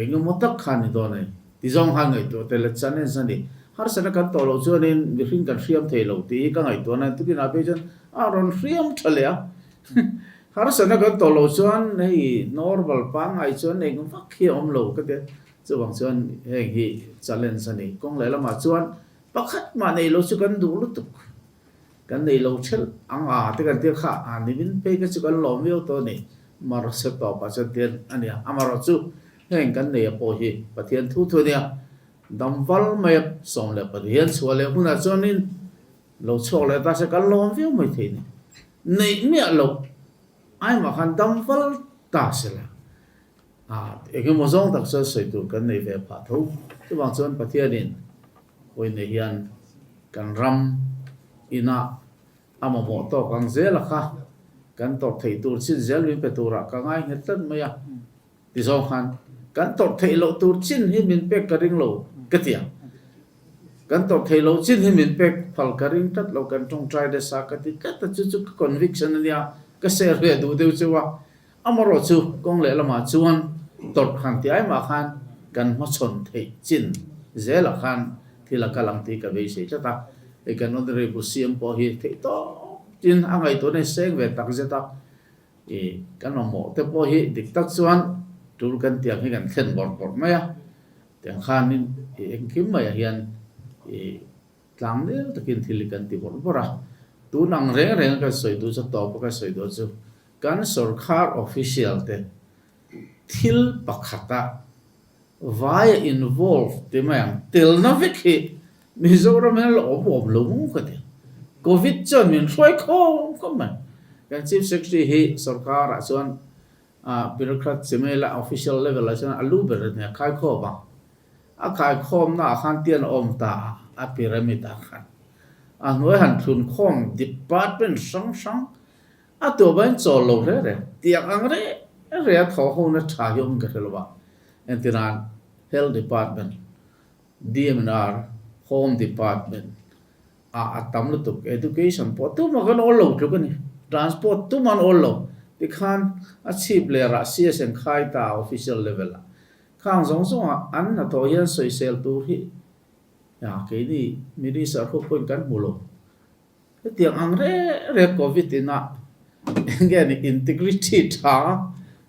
eng emaw tak kha a ni dawn a ni ti zawng khan ngaihtuah tel a challenge a ni, harsatna kan tawh loh chuanin mihring kan hriam thei lo tih hi ka ngaihtuahna tukin ah phei chuan a rawn hriam tha leh a. Harsatna kan tawh loh chuan hei normal pangngai chuan eng vak hi a awm lo ka ti a, chuvang chuan heng hi challenge a ni. Kawng leh lamah chuan pakhat mah nei lo chu kan duh lutuk, kan nei lo thelh ang a te kan tia kha a ni min phei kha chu kan lawm viau tawh a ni. Marse tawpah chuan tian a nia, amaherawhchu heng kan nei a pawh hi Pathian thu thu a nia, dam val mai a 14 chhuah leh hunah chuanin Lo chhuak leh ta se kan lawm viau mai thei ni. Neih miah loh aimah khan dam val ta se la, ah eng emaw zawng tak chuan sawi tur kan nei ve phah tho. Chuvang chuan Pathianin hawi nei hian kan ram inah a mamawh tawk ang zel a kha kan tawrh theih tur chin zel min pe turah ka ngai nghet tlat mai a. Ti zawng khan kan tawrh theih loh tur chin hi min pek ka ring lo ka ti a. Kan tawrh theih loh chin hi min pek phal ka ring tlat lo, kan tawngtai nasa ka ti tlat a, chu chu ka conviction a nia, ka share ve duh deuh cheu a. Amaherawh chu kawng leh lamah chuan tawrh khan ti ai mah khan kan hmachhawn theih chin zelah khan thil a kal ang tih ka beisei tlat a. Hei kan honorable CM pawh hi theih tawp tin a ngaihtuahna hi seng ve takzet a. I kan mamawh te pawh hi dik tak chuan tul kan tiang hi kan thlen bawrh bawrh mai a, tiang khanin i engkim maiah hian i tlang nel takin thil hi kan ti bawrh bawrh a. Tun ang reng reng a kan sawi duh chu tawp a kan sawi duh chu kan sorkar official te thil pakhata vaia involve ti mai ang telna vek hi Mizoram hian la awm awm lo maw ka ti. Covid chuan min hruai khawm khawp mai. Kan Chief Secretary hi sorkar ah chuan bureaucrat chi mai la official level ah chuan a lu ber a nia khai khawm a. A khai khawm na ah khan tian a awm ta a, a pyramid ah khan. A hnuai han thlun khawm department hrang hrang a tuah bain chawl lo reng reng. Tiang ang reng reng a thawh ho na tha hi awm ka hre lo a. Entirnan Health Department DMNR, Home Department ah a tam lutuk, Education pawh tumah kan awl lo tluk a ni, Transport tumah an awl lo, tikhan a chhip leh rah CSN khai ta official level ah khang zawng zawng ah an hnathawh hian sawisel tur hi keini Minister ho pawhin kan hmu lo. Hetiang ang reng reng Covid in a enge ni integrity tha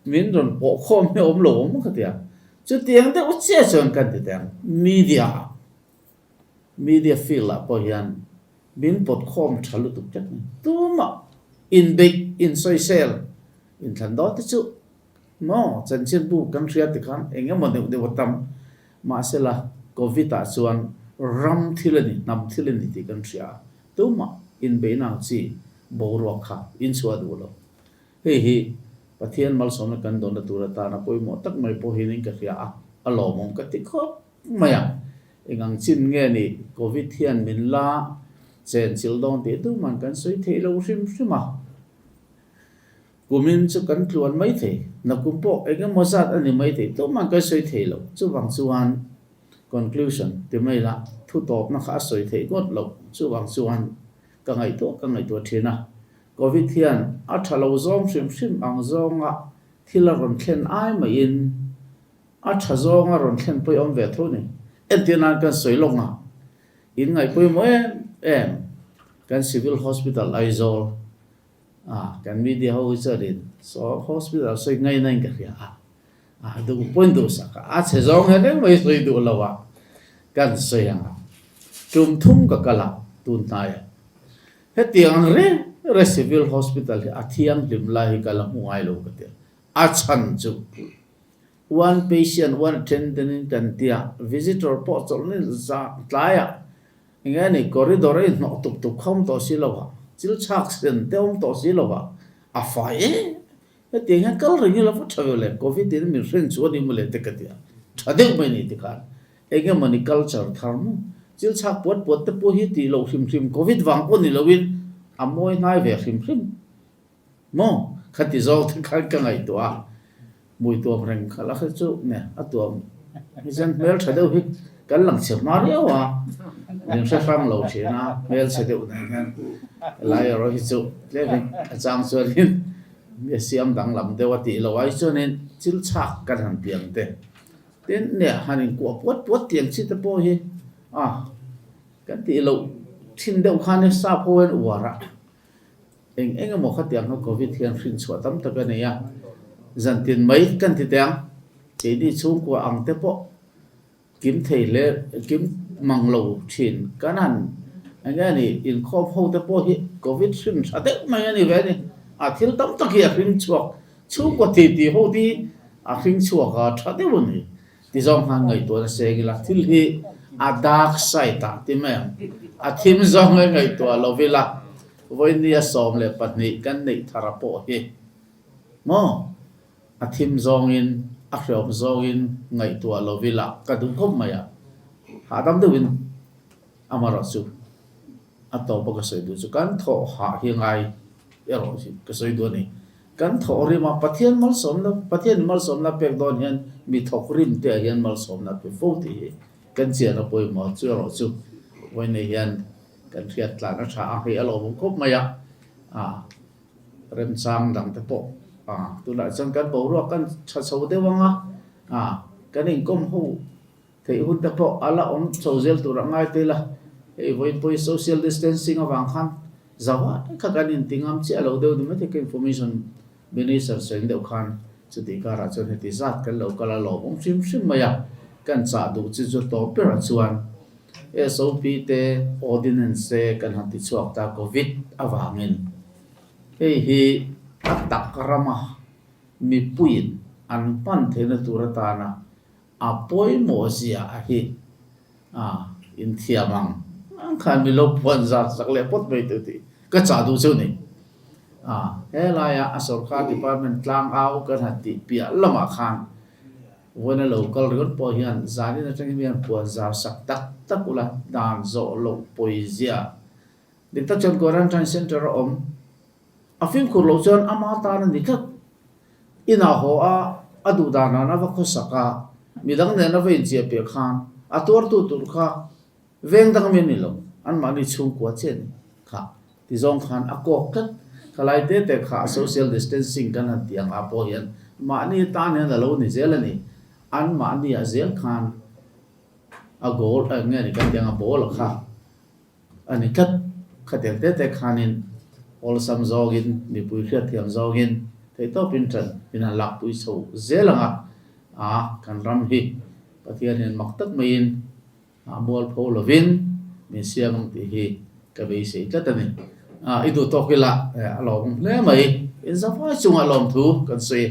min rawn pawh khawm hi a awm lo awm ka ti a, chutiang deuh chiah chuan kan ti teh ang media ah media field ah pawh hian min pawt khawm tha lutuk tlat mai tumah inbeih insawisel inthlan dawn te chu maw chanchinbu kan hria tikhan eng emaw deuh deuh a tam Mahsela, Covid ah chuan ram thil a ni, hnam thil a ni tih kan hria a, tumah inbeihna ang chi boruak kha inchhuah duh lo. Hei hi Pathian malsawmna kan dawnna tur atana pawimawh tak mai pawh hianin ka hria a, a lawmawm ka ti khawp mai a. Eng ang chin nge ni Covid hian min la. Chen chil dawn tih duhman kan sawi theih lo hrim hrim a. Kumin chu kan tluan mai thei, nakum pawh eng emaw zat a ni mai thei, tumah kan sawi thei lo. Chuvang chuan conclusion ti mai la, thu tawpna kha a sawi theih ngawt lo. Chuvang chuan ka ngaihtuah ka ngaihtuah thin a, Covid hian a tha lo zawng hrim hrim ang zawnga thil a rawn thlen ai maiin a tha zawnga rawn thlen pawh i awm ve tho ni. Entir nan kan sawi lawk a, in ngaihpawimawh em em kan Civil Hospital Aizawl A, kan media ho hi chuanin saw hospital sawi ngaina in ka hria a, a duh pawhin duhsak a, a chhe zawng hian engmah hi sawi duh lo a, kan sawi ang a, tum thum ka kal a tun hnaiah hetiang ang reng reng civil hospital hi a thianghlim lai hi ka la hmu ngai lo ka ti a, a chhan chu one patient one attendant in kan tia visitor pawh chawlhni zah tlaiah Enge ni, corridor a inhnawh tuk tuk kha awm tawh si lo a, chil chhak sen te awm tawh si lo a, a fai em. Hetiang hian kal reng ila va tha ve le, Covid in min hren chu a ni mawle te ka ti a, tha deuh mai ni tikhan enge mawni culture thar maw, chil chhak puat puat te pawh hi tih loh hrim hrim Covid vang pawh ni loin a mawi hnai ve hrim hrim maw, khati zawng te khan ka ngaihtuah a, Mui tuam reng kha la kha chu nge a tuam hi chuan hmel tha deuh hi kan lang chhe hma riau a, min hre hrang lo thin a, hmel chhe deuh nen hian helai erawh hi chu tlemin a chang chuanin mi a siam danglam deuh a tih loh ai chuanin thil chhak kan han piang te tin nge han inkuah puat puat tiang chi te pawh hi a kan tih loh thin deuh khan sap ho hian uar a. Eng eng emaw khatiang kha Covid hian hrinchhuah tam tak a nei a, zantin mai kan ti teh ang, keini chhungkua ang te pawh kim thei hle kim mang lo thin kan han eng nge ni inkhawm ho te pawh hi Covid hrin tha deuh mai a ni ve a ni, a thil tam tak hi a hringchhuak chhungkua ti ti ho hi a hringchhuak a tha deuh a ni. Ti zawng khan ngaihtuahna seng ila thil hi a dark side ah ti mai ang, a thim zawng nge ngaihtuah lo ila vawinia 12 kan neih thar a pawh hi maw a thim zawngin a hreawm zawngin ngaihtuah lo ila ka duh khawp mai a, hahdam deuhin amaherawh chu a tawpa ka sawi duh chu kan thawh hah hi ngai erawh hi ka sawi duh a ni. Kan thawh rim a, Pathian malsawmna, Pathianin malsawmna a pek dawn hian mi thawk rim te ah hian malsawmna a pe fo tih hi kan chian a pawimawh chu erawh chu vawiinah hian kan hriat tlan a tha a, hei a lawmawm khawp mai a, ah remchang dang te pawh ah tunah chuan kan boruak kan tha chho deuh ang a, ah kan inkawm ho theih hun te pawh a la awm chho zel tur a ngai tel a, hei vawiin pawhin social distancing avang khan Zauh kha kan inti ngam chiah lo deuh ni mai thei ka information minister sawi deuh khan chutih karah chuan heti zat kan lo kal a lawmawm hrim hrim mai a, kan chah duh chu chu tawp berah chuan SOP te ordinance te kan han ti chhuak ta covid avangin hei hi a tak rama mipuiin an hman theihna tur atana A pawimawh zia a hi a inthiam ang ang khan mi lo puan zar sak leh pawt mai teh tih ka chah duh chu ni. A helaia a sorkar department tlang au kan han tih piah lamah khan vawiina lo kal ringawt pawh hian zanin atangin hian puan zar sak tak tak ula dan zawh loh pawi zia dik tak chuan quarantine centre a awm a fimkhur loh chuan ama tan a ni tlat. Inah haw a, a duh dan ah a va khawsak a, midang nen a va inchiah piah khan a tuartu tur kha veng dang mi a ni lo, anmahni chhungkua chiah a ni kha ti zawng khan a kawk tlat. Thalai te te kha social distancing kan han tih ang ah pawh hian mahni tan hian a lo ni zel a ni, anmahni ah zel khan a goal eng nge ni kan tih ang a ball kha A ni tlat, khatiang te te khanin awlsam zawngin, mipui hriatthiam zawngin theihtawpin ṭan min han lakpui chho zel ang a, a kan ram hi Pathian hian mak tak maiin a mualpho lovin min siam ang tih hi ka beisei tlat a ni. A, i duh tawk ila a lawmawm hle mai, inzavai chungah lawmthu kan sawi.